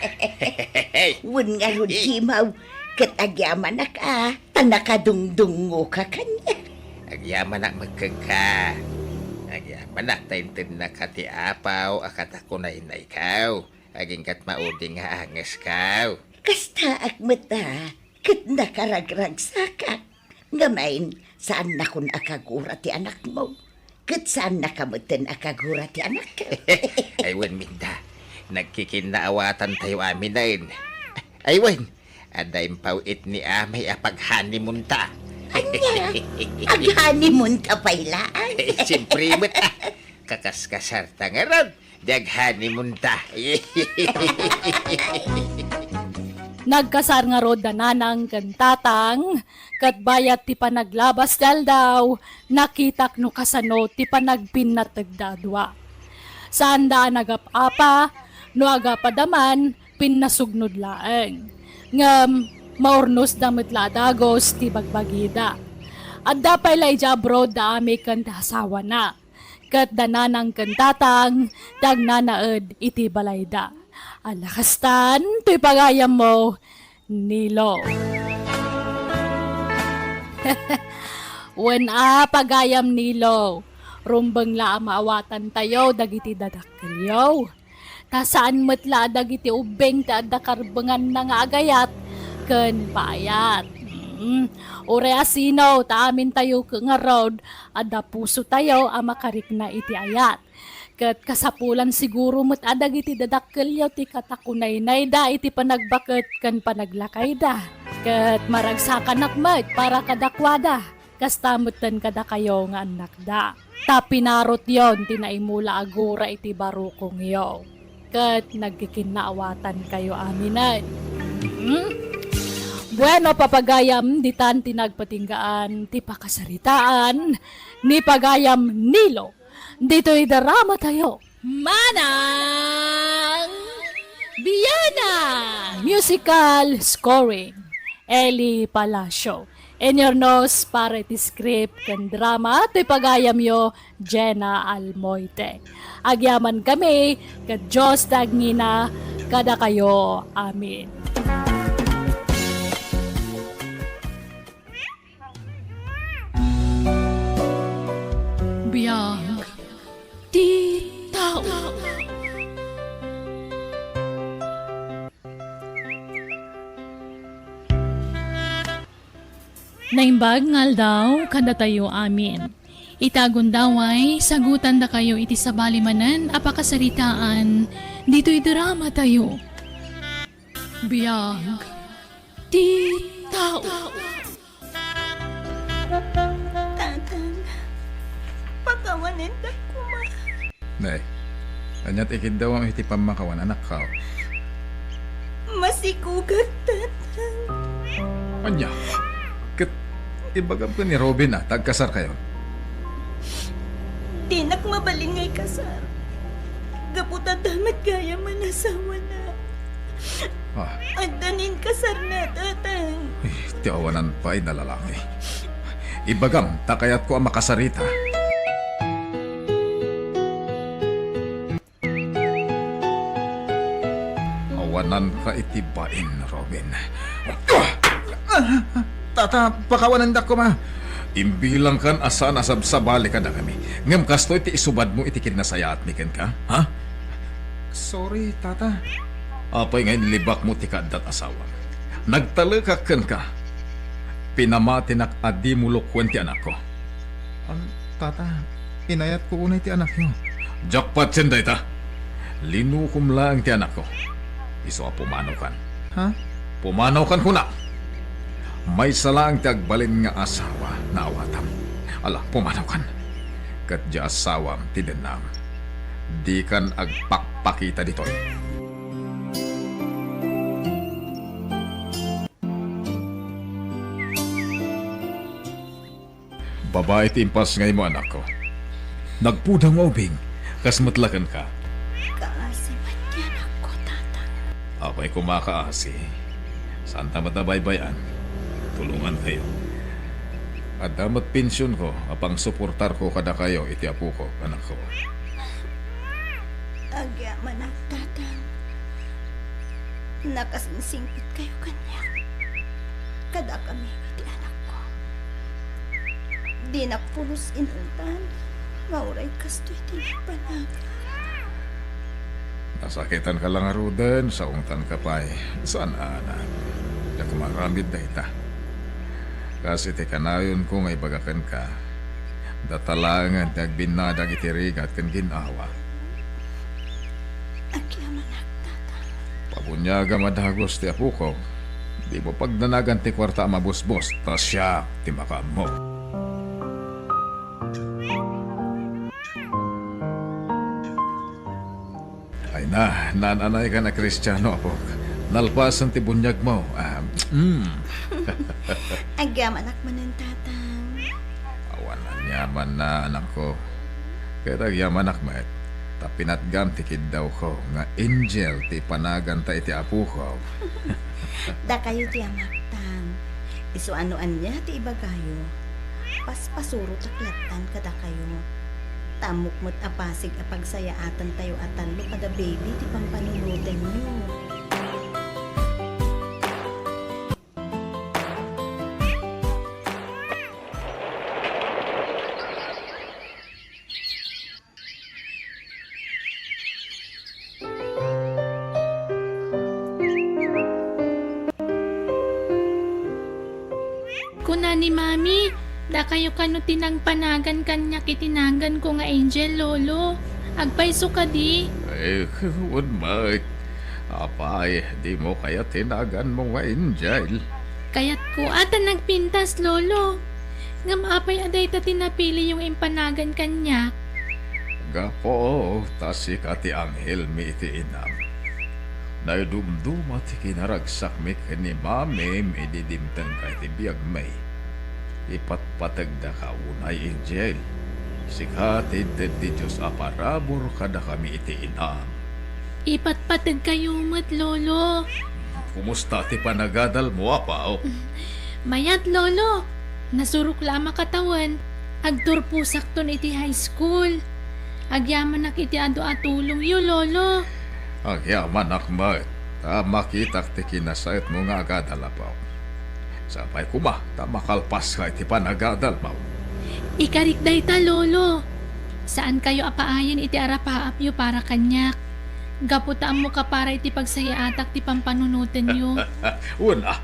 Wen ngarud, Gimaw, ket agyamanak a, ta nakadungdungngoka kaniak. Agyamanak met kenka. Agyamanak ta intednaka ti apaw a kadakunaynaykaw. Agingga't maudi nga angeskaw. Kastaak met a, ket nakaragragsakak. Ngamin, saannakon a kagura ti anakmo. Ket saannaka metten a kagura ti anakko. Ay, wen, Minda. Nagkikinnaawatantayo aminen. Ay, wen, adda impaw-it ni amay a pag-honeymoonta. Ania? Ag-honeymoonta pay laeng? Ay, siyempre met, ah. Kakaskasarta ngarud. Diag honeymoonta. Nagkasar ngarud da nanang ken tatang, ket bayat ti panaglabas ti aldaw, nakitak no kasano ti panagpinnategda a dua. Saanda a nagap-apa, no agapadaman, pinnasugnod laeng. Ngem, maurnosda met la a dagus ti bagbagida. Adda pay la idiay abroad da Ami ken ti asawana. Ket da nanang ken tatang ti agnanaed iti balayda. Ala kastan, toy pagayammo, Nilo. Wen a, pagayam Nilo, rumbeng la a maawatantayo dagiti dadakkelyo. Ta saan met la a dagiti ubbing ti adda karbenganna nga agayat ken paayat. Mm. Uray a sino, ta amintayo ngarud, adda pusotayo a makarikna iti ayat. Ket kasapulan siguro met a dagiti dadakkelyo ti katakunaynayda iti panagbaket ken panaglakayda. Ket maragsakanak met para kadakuada. Kasta metten kadakayo nga annakda. Ta pinarutyon ti naimula a gura iti barukongyo. Ket nagkikinnaawatankayo aminen. Hmm? Bueno, papagayam, ditan ti nagpatinggaan ti pakasaritaan ni pagayam Nilo. Ditoy drama tayo. Manang Biana! Musical scoring, Eli Palacio. Inyurnos para iti script ken drama toy pagayamyo, Jenna Almoite. Agyamankami ket Dios ti agngina kadakayo. Amen. Biag ti tao. Naimbag nga aldaw kadatayo amin. Ita gundaway, sagutandakayo iti sabali manen a pakasaritaan ditoy drama tayo. Biag ti tao. Tatang, pakawanendak koma. Nay, ania ti ikiddawam iti pammakawan, anakko? Masikugak, Tatang. Ania? Ket ibagam ken ni Robin a ta agkasarkayo? Dinak mabalin nga ikasar. Gapu ta adda met gayam a nasawana. Ah. Adda ni inkasarna, Tatang. Ay, ti awanan pay a lalaki. Ibagam, ta kayatko a makasarita. Nanka iti bain, Robin. Tata, pakawanendak koma. Imbilangkan a saan a sabsabali kadakami. Ngem kastoy ti isubadmo iti kinnasayaatmi kenka, ha? Sorry, Tata. Apay nga inlibakmo ti kaaddat asawam? Nagtalekak kenka. Pinamatinak a dimo lokuen ti anakko. Am, Tata, inayatko unay ti anakyo. Diak patien dayta. Linukom laeng ti anakko. Isu a pumanaw kan. Ha? Pumanaw kan kuna. Maysa laeng ti agbalin nga asawa nga awatam. Ala, pumanaw kan. Ket diay asawam ti dennam. Dikan agpakpakita ditoy. Babai ti impasngaymo, anakko. Nagpudawmo ubing, kas met la kenka. Kaasi met ti anakko, Tata. Apay koma kaasi? Saanta met a baybay-an. Tulongankayo. Adda met pensionko a pangsuportarko kadakayo iti apoko, anakko. Agyamanak, Tatang. Nakasingsingpetkayo kaniak. Kadakami iti anakko. Dinak pulos inungtan nga uray kastoy ti nagpanagan. Nasakitanka la ngaruden, saungtanka pay. Saan a, anak. Diak maaramid dayta. Kas iti kanayonko nga ibaga kenka, data laengen ti agbinnadang iti rigat ken gin-awa. Agyamanak, Tata. Pabuniagam a dagus ti apokok. Dimo pagdanagan ti kuarta a mabusbos, ta siak ti makaammo. Ay na, naan-anaykan a Kristiano, apok. Nalpasen ti buniagmo. Ah, mm. Agyamanak manen, Tatang. Awan aniamanna, anakko. Ket agyamanak met, ta pinatgam ti kiddawko nga angel ti ipanaganta iti apoko. Dakayo ti amak, Tang. Isu a no ania ti ibagayo, paspasurotak lattan kadakayo. Ta ammok met a pasig a pagsayaatantayo a tallo kada baby ti pampanunotenyo. Kuna ni Mami, dakayo kano ti nangpanagan kaniak iti naganko nga Angel, Lolo. Agpayso kadi? Ay, wen met. Apay, dimo kayat ti naganmo nga Angel? Kayatko a ta nagpintas, Lolo. Ngem apay a dayta ti napiliyo nga impanagan kaniak? Gapu ta sika ti anghelmi iti inam. Naidumduma ti kinaragsakmi ken ni Mamim idi dimtengka iti biagmi. Ipatpategdaka unay, Angel. Sika ti inted ti Dios a parabur kadakami iti inam. Ipatpategkayo met, Lolo. Kumusta ti panagadalmo, Apo? Mayat, Lolo. Nasurok la a makatawen. Agturposakton iti high school. Agyamanak iti adu a tulongyo, Lolo. Agyamanak met, ta makitak ti kinasayatmo nga agadal, Apo. Sapay koma, ta makalpaska iti panagadalmo. Ikarik dayta, Lolo. Saankayo a paayen iti arapaapyo para kaniak. Gapu ta ammoka para iti pagsayaatak ti pampanunotenyo. Una,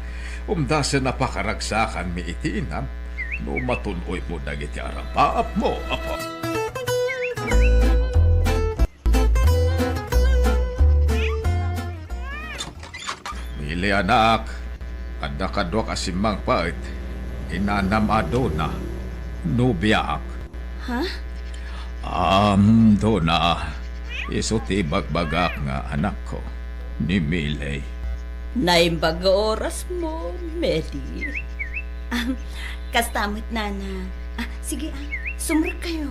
umdasen a pakaragsakanmi iti inam no matun-oymo dagiti arapaapmo, Apo. Mili, anak, adda kaduak a simmangpet. Inanam a Dona, nobiak. Ha? Am, Dona, isu ti ibagbagak nga anakko, ni Miley. Naimbag nga orasmo, Medi. Am, kasta met, Nana. Ah, sige, ah, sumrekkayo.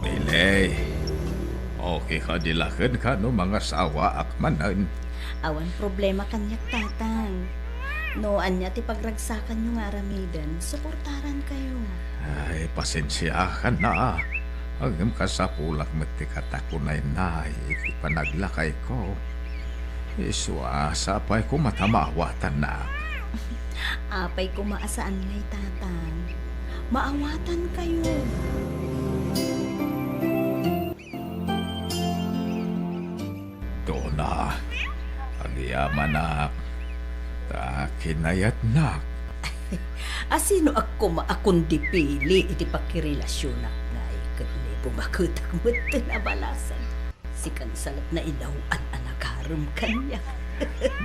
Miley, okay kadi la kenka no mangasawaak manen? Awan problema kaniak, Tatang. No ania ti pagragsakanyo nga aramiden, suportarankayo. Ay, pasensiakan na. Ngem kasapulak met ti katakunaynay iti panaglakayko. Isu a sapay koma ta maawatannak. Apay koma a saan ngay, Tatang. Maawatankayo. Dona, agyamanak, ta kinayatnak. Asinoak koma a kundi Pili iti pakirelasionak ngay ket ni bumaketak metten a balasang? Sikan sa lat nailaw-an a nagarem kaniak.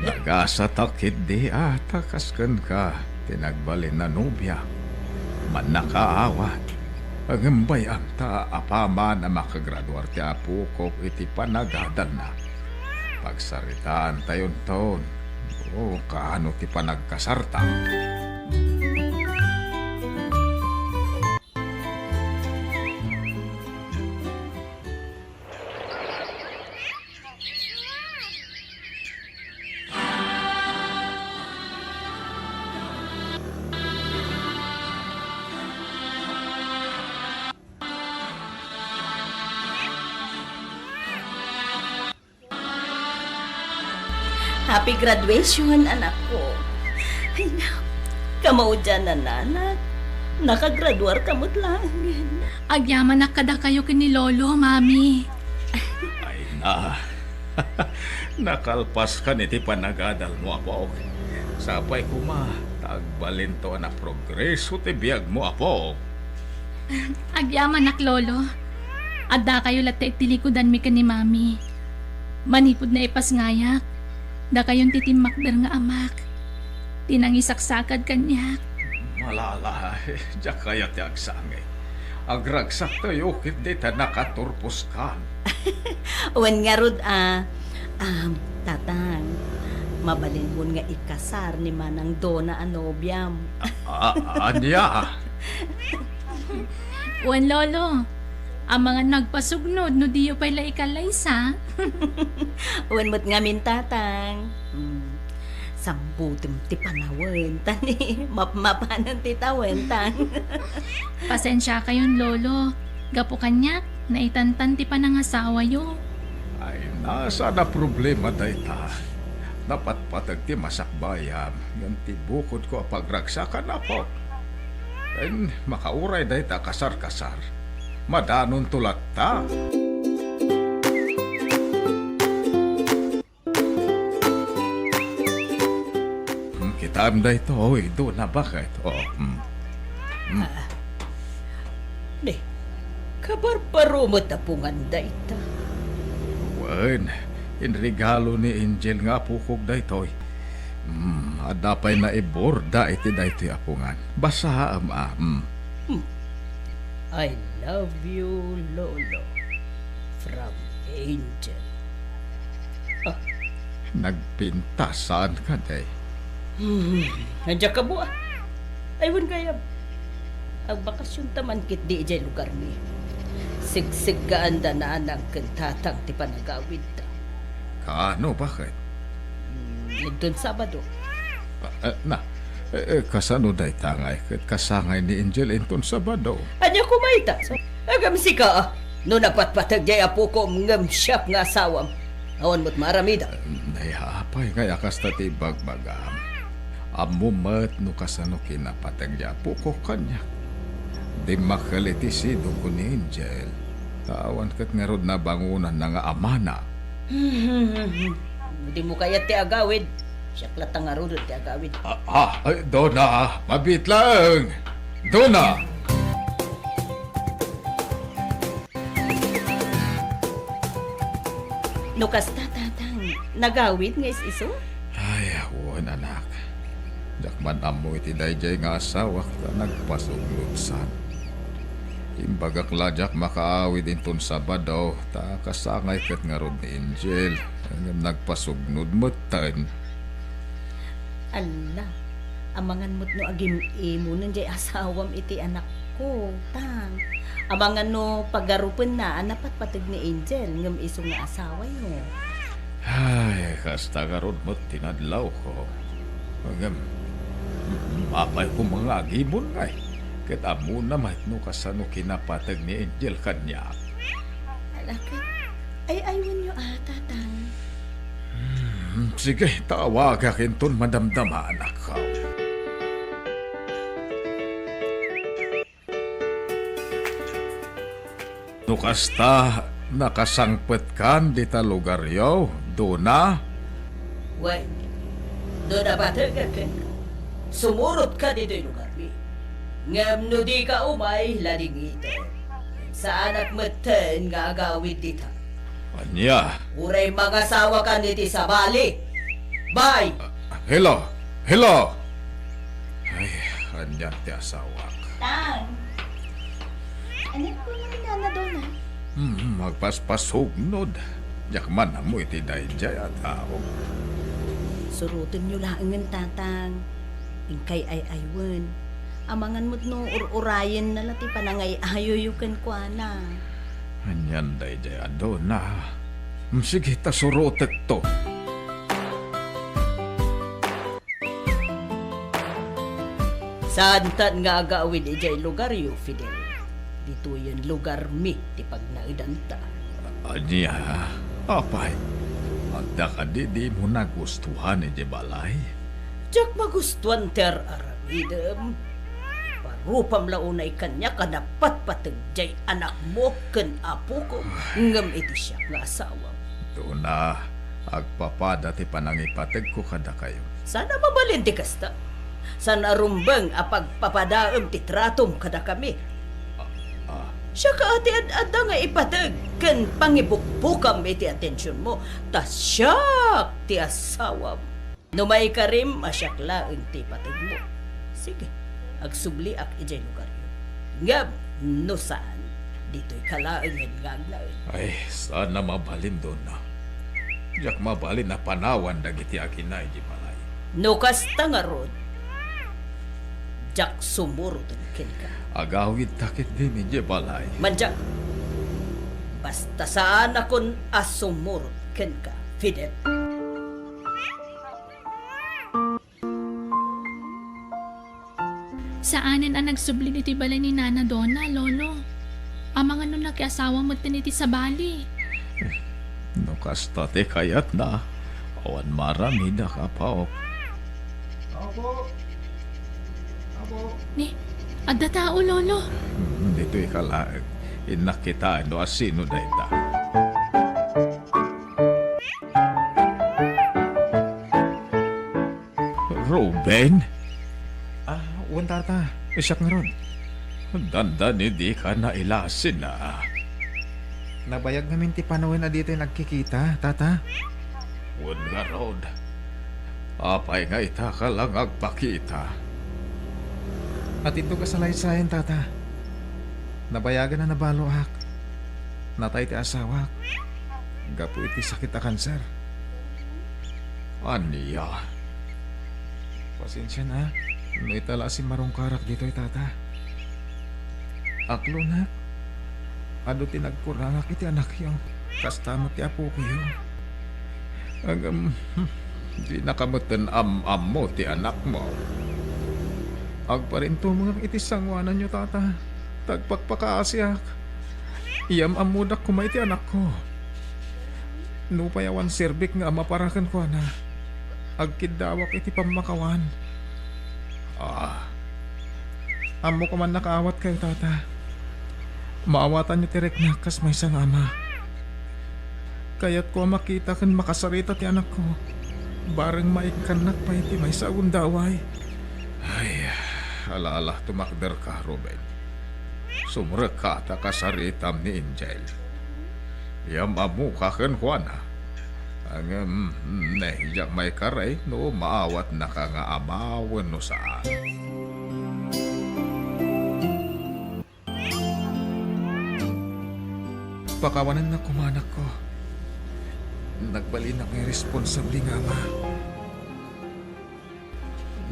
Nagasatak ketdi a ta kas kenka ti nagbalin a nobia. Mannakaawat. Ngem bay-am ta apaman a makagraduar ti apokok iti panagadalna. Pagsaritaantayonton no kaano ti panagkasarta. Happy graduation, anakko. Ay, na, kamaudian, anak. Nakagraduar ka met laengen. Agyamanak kadakayo ken ni Lolo, Mami. Ay na. Nakalpaskan iti panagadalmo, apok. Sapay koma ta agbalinto a naprogreso ti biagmo, apok. Agyamanak, Lolo. Addakayo latta iti likudanmi ken ni Mami. Manipud naipasngayak, dakayon ti timmakder nga amak. Ti nangisaksakad kaniak. Malala, diak kayat ti agsangit. Agragsaktayo ketdi ta nakaturposkan. Wen ngarud a, am, Tatang, mabalinmon nga ikasar ni Manang Dona a nobiam. A-, a-, ania? Wen, Lolo, amangan nagpasugnod no diyo pay la ikallaysa. Wen met ngamin, Tatang. Hmm. Sambutem ti panawen, ta ni mapmapanen ti tawen, Tang. Pasensiakayon, Lolo. Gapu kaniak, naitantan ti panangasawayo. Ay, saan a problema dayta. Napatpateg ti masakbayam, ngem ti bukodko a pagragsakan, apok. Ken makauray dayta a kasar-kasar. Madanonto latta. Hmm, kitaem daytoy, Dona, baket? Oh, hmm. Hmm. Ah. Ni, kabarbaro met a pungan dayta. Wen, inregalo ni Angel nga apokok daytoy. Hmm, adda pay naiborda iti daytoy a pungan. Basaem a, hmm. Hmm. I love you, Lolo. From Angel. Ah. Nagpintas saan kadi? Hmm, adda ka bua. Ay, wen gayam. Agbakasionta man ketdi idiay lugarmi. Sigseggaanda nanang ken tatang ti panagawidda. Kaano, baket? Hmm, inton Sabado. Ah, eh, na, eh, eh, kasano dayta ngay ket kasangay ni Angel inton Sabado? Ania koma ita? Agam sika, ah. No napatpateg diay apokom ngem siak nga asawam, awan met maaramidam. Nay, apay ngay a kasta ti ibagbagam? Ammom met no kasano kinapateg diay apokok kaniak. Dimmakkel iti sidongko ni Angel, ta awan ket ngarud nabangonanna nga amana. Dimo kayat ti agawid, siak latta ngaruden ti agawid. Ah, ah, ay, Dona, mabiit laeng. Dona! No kasta, Tatang, nagawid nga is-isu? Ay, wen, anak. Diak man ammo iti daydiay nga asawak ta nagpasuglodsan. Imbagak la diak makaawid inton Sabado, ta kasangay ket ngarud ni Angel, ngem nagpasugnod metten. Alla, amangan met no agim-imonen diay asawam iti anakko, Tang. Amangan no pagarupenna a napatpateg ni Angel ngem isu nga asawayo. Ay, kasta ngarud met ti nadlawko. Ngem, Apay koma nga agibun ngay? Ket ammona met no kasano kinapateg ni Angel kaniak. Ala, ket ay-aywenyo a, Tatang. Hmm, sige, tawagak inton madamdama, anak. No kasta, nakasangpetkan dita lugaryo, Dona? Wen, no napategak kenka, sumurotka ditoy lugarmi. Ngem no dika umay, ladingitem. Saanak metten nga agawid dita. Ania? Uray mangasawakan iti sabali. Bay! Ah, hello! Hello! Ay, ania ti asawak? Tang! Ania koma ni Nana Dona? Hmm, agpaspasugnod. Diak man ammo iti daydiay a tao. Surotenyo laengen, Tatang. Inkay ay-aywen. Amangan met no ur-urayenna la ti panangay-ayoyo kenkuana. Anian daydiay a Dona? Hmm, sige, ta surotekto. Saantan nga agawid idiay lugaryo, Fidel. Ditoyen lugarmi ti pagnaedanta. Ania? Apay, adda kadi di mo nagustuhan idiay balay? Diak magustuhan ti ar-aramidem. Parupam la unay kaniak a napatpateg diay anakmo ken apoko, ngem iti siak nga asawam. Dona, agpapada ti panangipategko kadakayo. Saan a mabalin ti kasta? Saan a rumbeng a pagpapadaem ti tratom kadakami? Ah, ah. Siak a ti ad-adda nga ipateg ken pangibukbukam iti atensionmo, ta siak ti asawam. No maikarim a siak laeng ti ipategmo, sige, agsubliak idiay lugaryo. Ngem no saan, ditoyka laengen nga agnaed. Ay, saan a mabalin, Dona. Diak mabalin a panawan dagiti agina idiay balay. No kasta ngarud, diak sumuroten kenka. Agawidta ketdin idiay balay. Mandiak. Basta saanakon a sumurot kenka, Fidel. Saanen a nagsubli iti balay ni Nana Dona, Lolo. Amangan no nakiasawa metten iti sabali. No kasta ti kayatna, awan maaramidak, apo. Apo. Apo. Ni, adda tao, Lolo. Hmm, ditoyka laeng. Innak kitaen no asino dayta. Ruben? Ah, wen, Tata. Siak ngarud. Dandani dika nailasin a. Nabayag ngamin ti panawen a ditoy nagkikita, Tata. Wen ngarud. Apay nga itaka la nga agpakita? Atintog a salaysayan, Tata. Nabayagan a nabaloak. Natay ti asawak gapu iti sakit a kanser. Ania? Pasensian a, no ita la a simmarungkarak ditoy, Tata. Aklonak, adu ti nagkurangak iti anakyo, kasta met ti apokoyo. Ngem, dinaka metten am-ammo ti anakmo. Agparintumengak iti sangoananyo, Tata. Tagpakpakaasiak. Iyam-ammodak koma iti anakko. Nupay awan serbik nga ama para kenkuana, agkiddawak iti pammakawan. Ah. Ammok a mannakaawatkayo, Tata. Maawatanyo ti riknak kas maysa nga ama. Kayatko a makita ken makasarita ti anakko, bareng maikkannak pay ti maysa a gundaway. Ay, ala-ala, tumakderka, Ruben. Sumrekka ta kasaritam ni Angel. Iyam-ammoka kenkuana. Ngem, ne, diak maikaray no maawatnaka nga ama wenno saan. Pakawanennak koma, anakko. Nagbalinak nga irresponsable nga ama.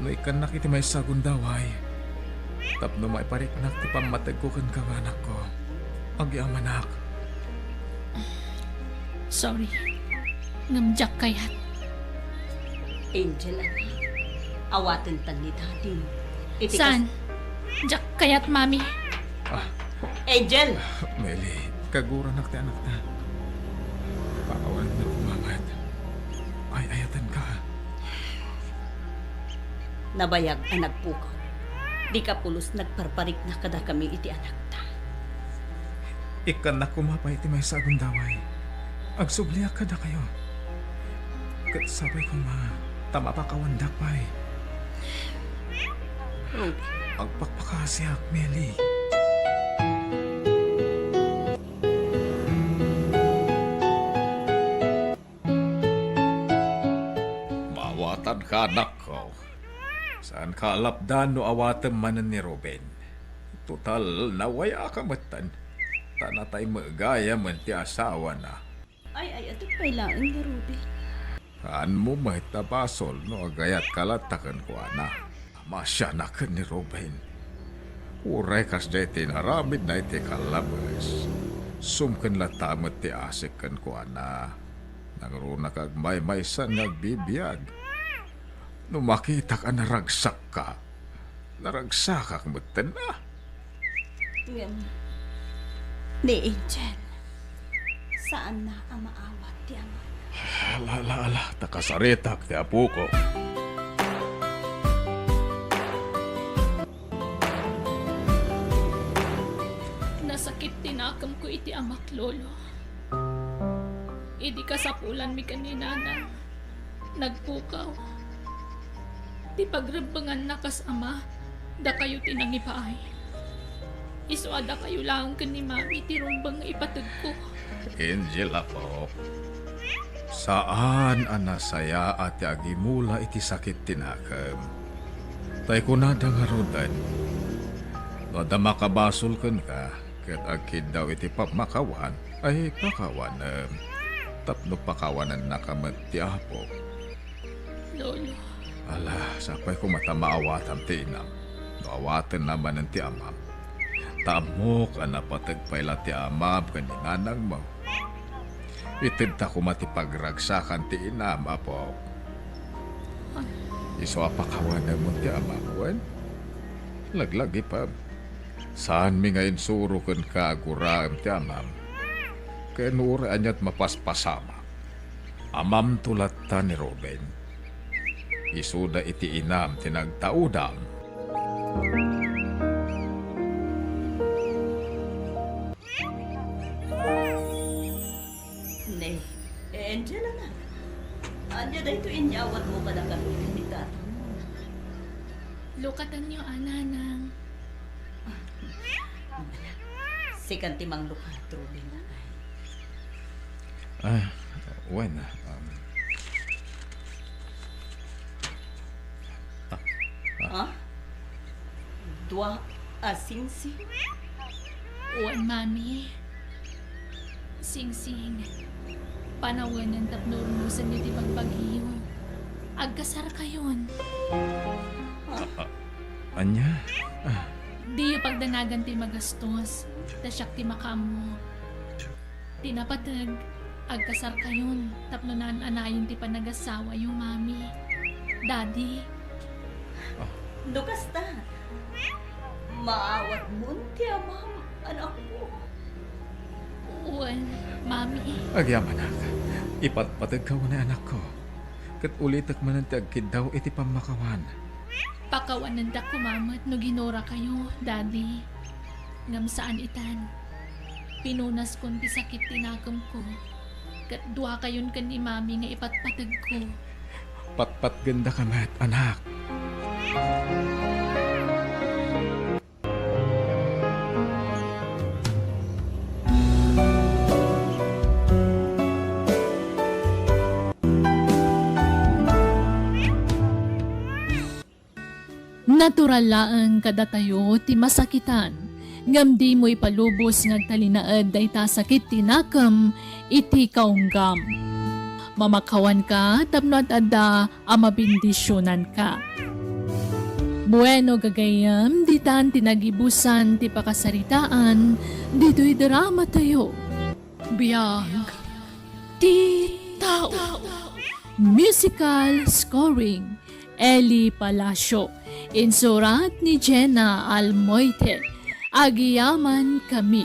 No ikkannak iti maysa a gundaway, tapno maipariknak ti pammategko kenka nga anakko, agyamanak. Sorry. Ngem diak kayat. Angel, anak, awatentan ni Dadim. Iti kas- Saan? Diak kayat, Mami. Ah, Angel! Meli, kaguranak ti anakta. Pakawanennak koma met. Ay-ayatenka. Nabayag a nagpukaw. Dika pulos nagparparikna kadakami iti anakta. Ikkannak koma pay ti maysa a gundaway. Agsubliak kadakayo. Ket sapay koma ta mapakawandak pay. Ruby. Agpakpakasiak, Meli. Maawatanka, anakko. Saanka a lapdan no awatem manen ni Ruben. Total, nawayaaka metten. Ta natay met gayamen ti asawana. Ay-ayatek pay laeng ni Ruben. Saanmo met a basol no agayatka latta kenkuana. Masianak ken ni Ruben. Uray kasdiay ti inaramidna iti kallabes, sumken latta met ti asik kenkuana. Nangruna ka agmaymaysan nga agbibiag. No makitak a naragsakka, naragsakak metten a. Ngem, ni Angel, saanna a maawat ti amana. Ala, ala, ala, ta kasaritak ti apoko. Nasakit ti nakemko iti amak, Lolo. Idi kasapulanmi ken ni Nanang, nagpukaw. Ti pagrebbenganna kas ama, dakayo ti nangibaay. Isu a dakayo laeng ken ni Mami ti rumbeng nga ipategko. Angel, apo, saan a nasayaat ti agimula iti sakit ti nakem. Tay kunada ngaruden, no adda makabasol kenka ket agkiddaw iti pammakawan, ay pakawanem, tapno pakawanennaka met ti Apo. Lolo. Ala, sapay koma ta maawatam ti inam, no awatenna manen ti amam. Ta ammok a napateg pay la ti amam ken ni nanangmo. Itedta koma ti pagragsakan ti inam, apo. Isu a pakawanemon ti amam, wen? Laglagipem. Saanmi nga insuro kenka a guraem ti amam. Ken uray ania't mapaspasamak, amamto latta ni Ruben. Isuda iti inam ti nagtaudam. Ne, Angel, anak. Ania daytoy inyawatmo kadakami ken ni tatangmo? Lukatanyo a, Nanang. Sikan ti manglukat, Ruben. Ah, wen, um, ah, ah. Ha? Dua a singsing? Wen, Mami. Singsing. Panawenen tapno urnosenyo ti bagbagiyo. Agkasarkayon. Ah, ah, ania? Ah. Diyo pagdanagan ti magastos, ta siak ti makaammo. Ti napateg, agkasarkayon tapno naan-anayon ti panagasawayo, Mami, Daddy. Ah. No kasta, maawatmon ti amam, anakko. Wen, Mami. Agyamanak, ipatpategka unay, anakko. Ket ulitek manen ti agkiddaw iti pammakawan. Pakawanendak koma met no ginurakayo, Daddy. Ngem saan itan. Pinunaskon ti sakit ti nakemko. Ket duakayon ken ni Mami nga ipatpategko. Patpatgendaka met, anak. Natural laeng kadatayo ti masakitan, ngem dimo ipalubos nga agtalinaed dayta sakit ti nakem iti kaunggam. Mamakawanka tapno ad-adda a mabendisionanka. Bueno, gagayyem, ditan ti nagibusan ti pakasaritaan ditoy dramatayo. Biag ti tao. Musical scoring, Eli Palacio. Insurat ni Jenna Almoite. Agyamankami.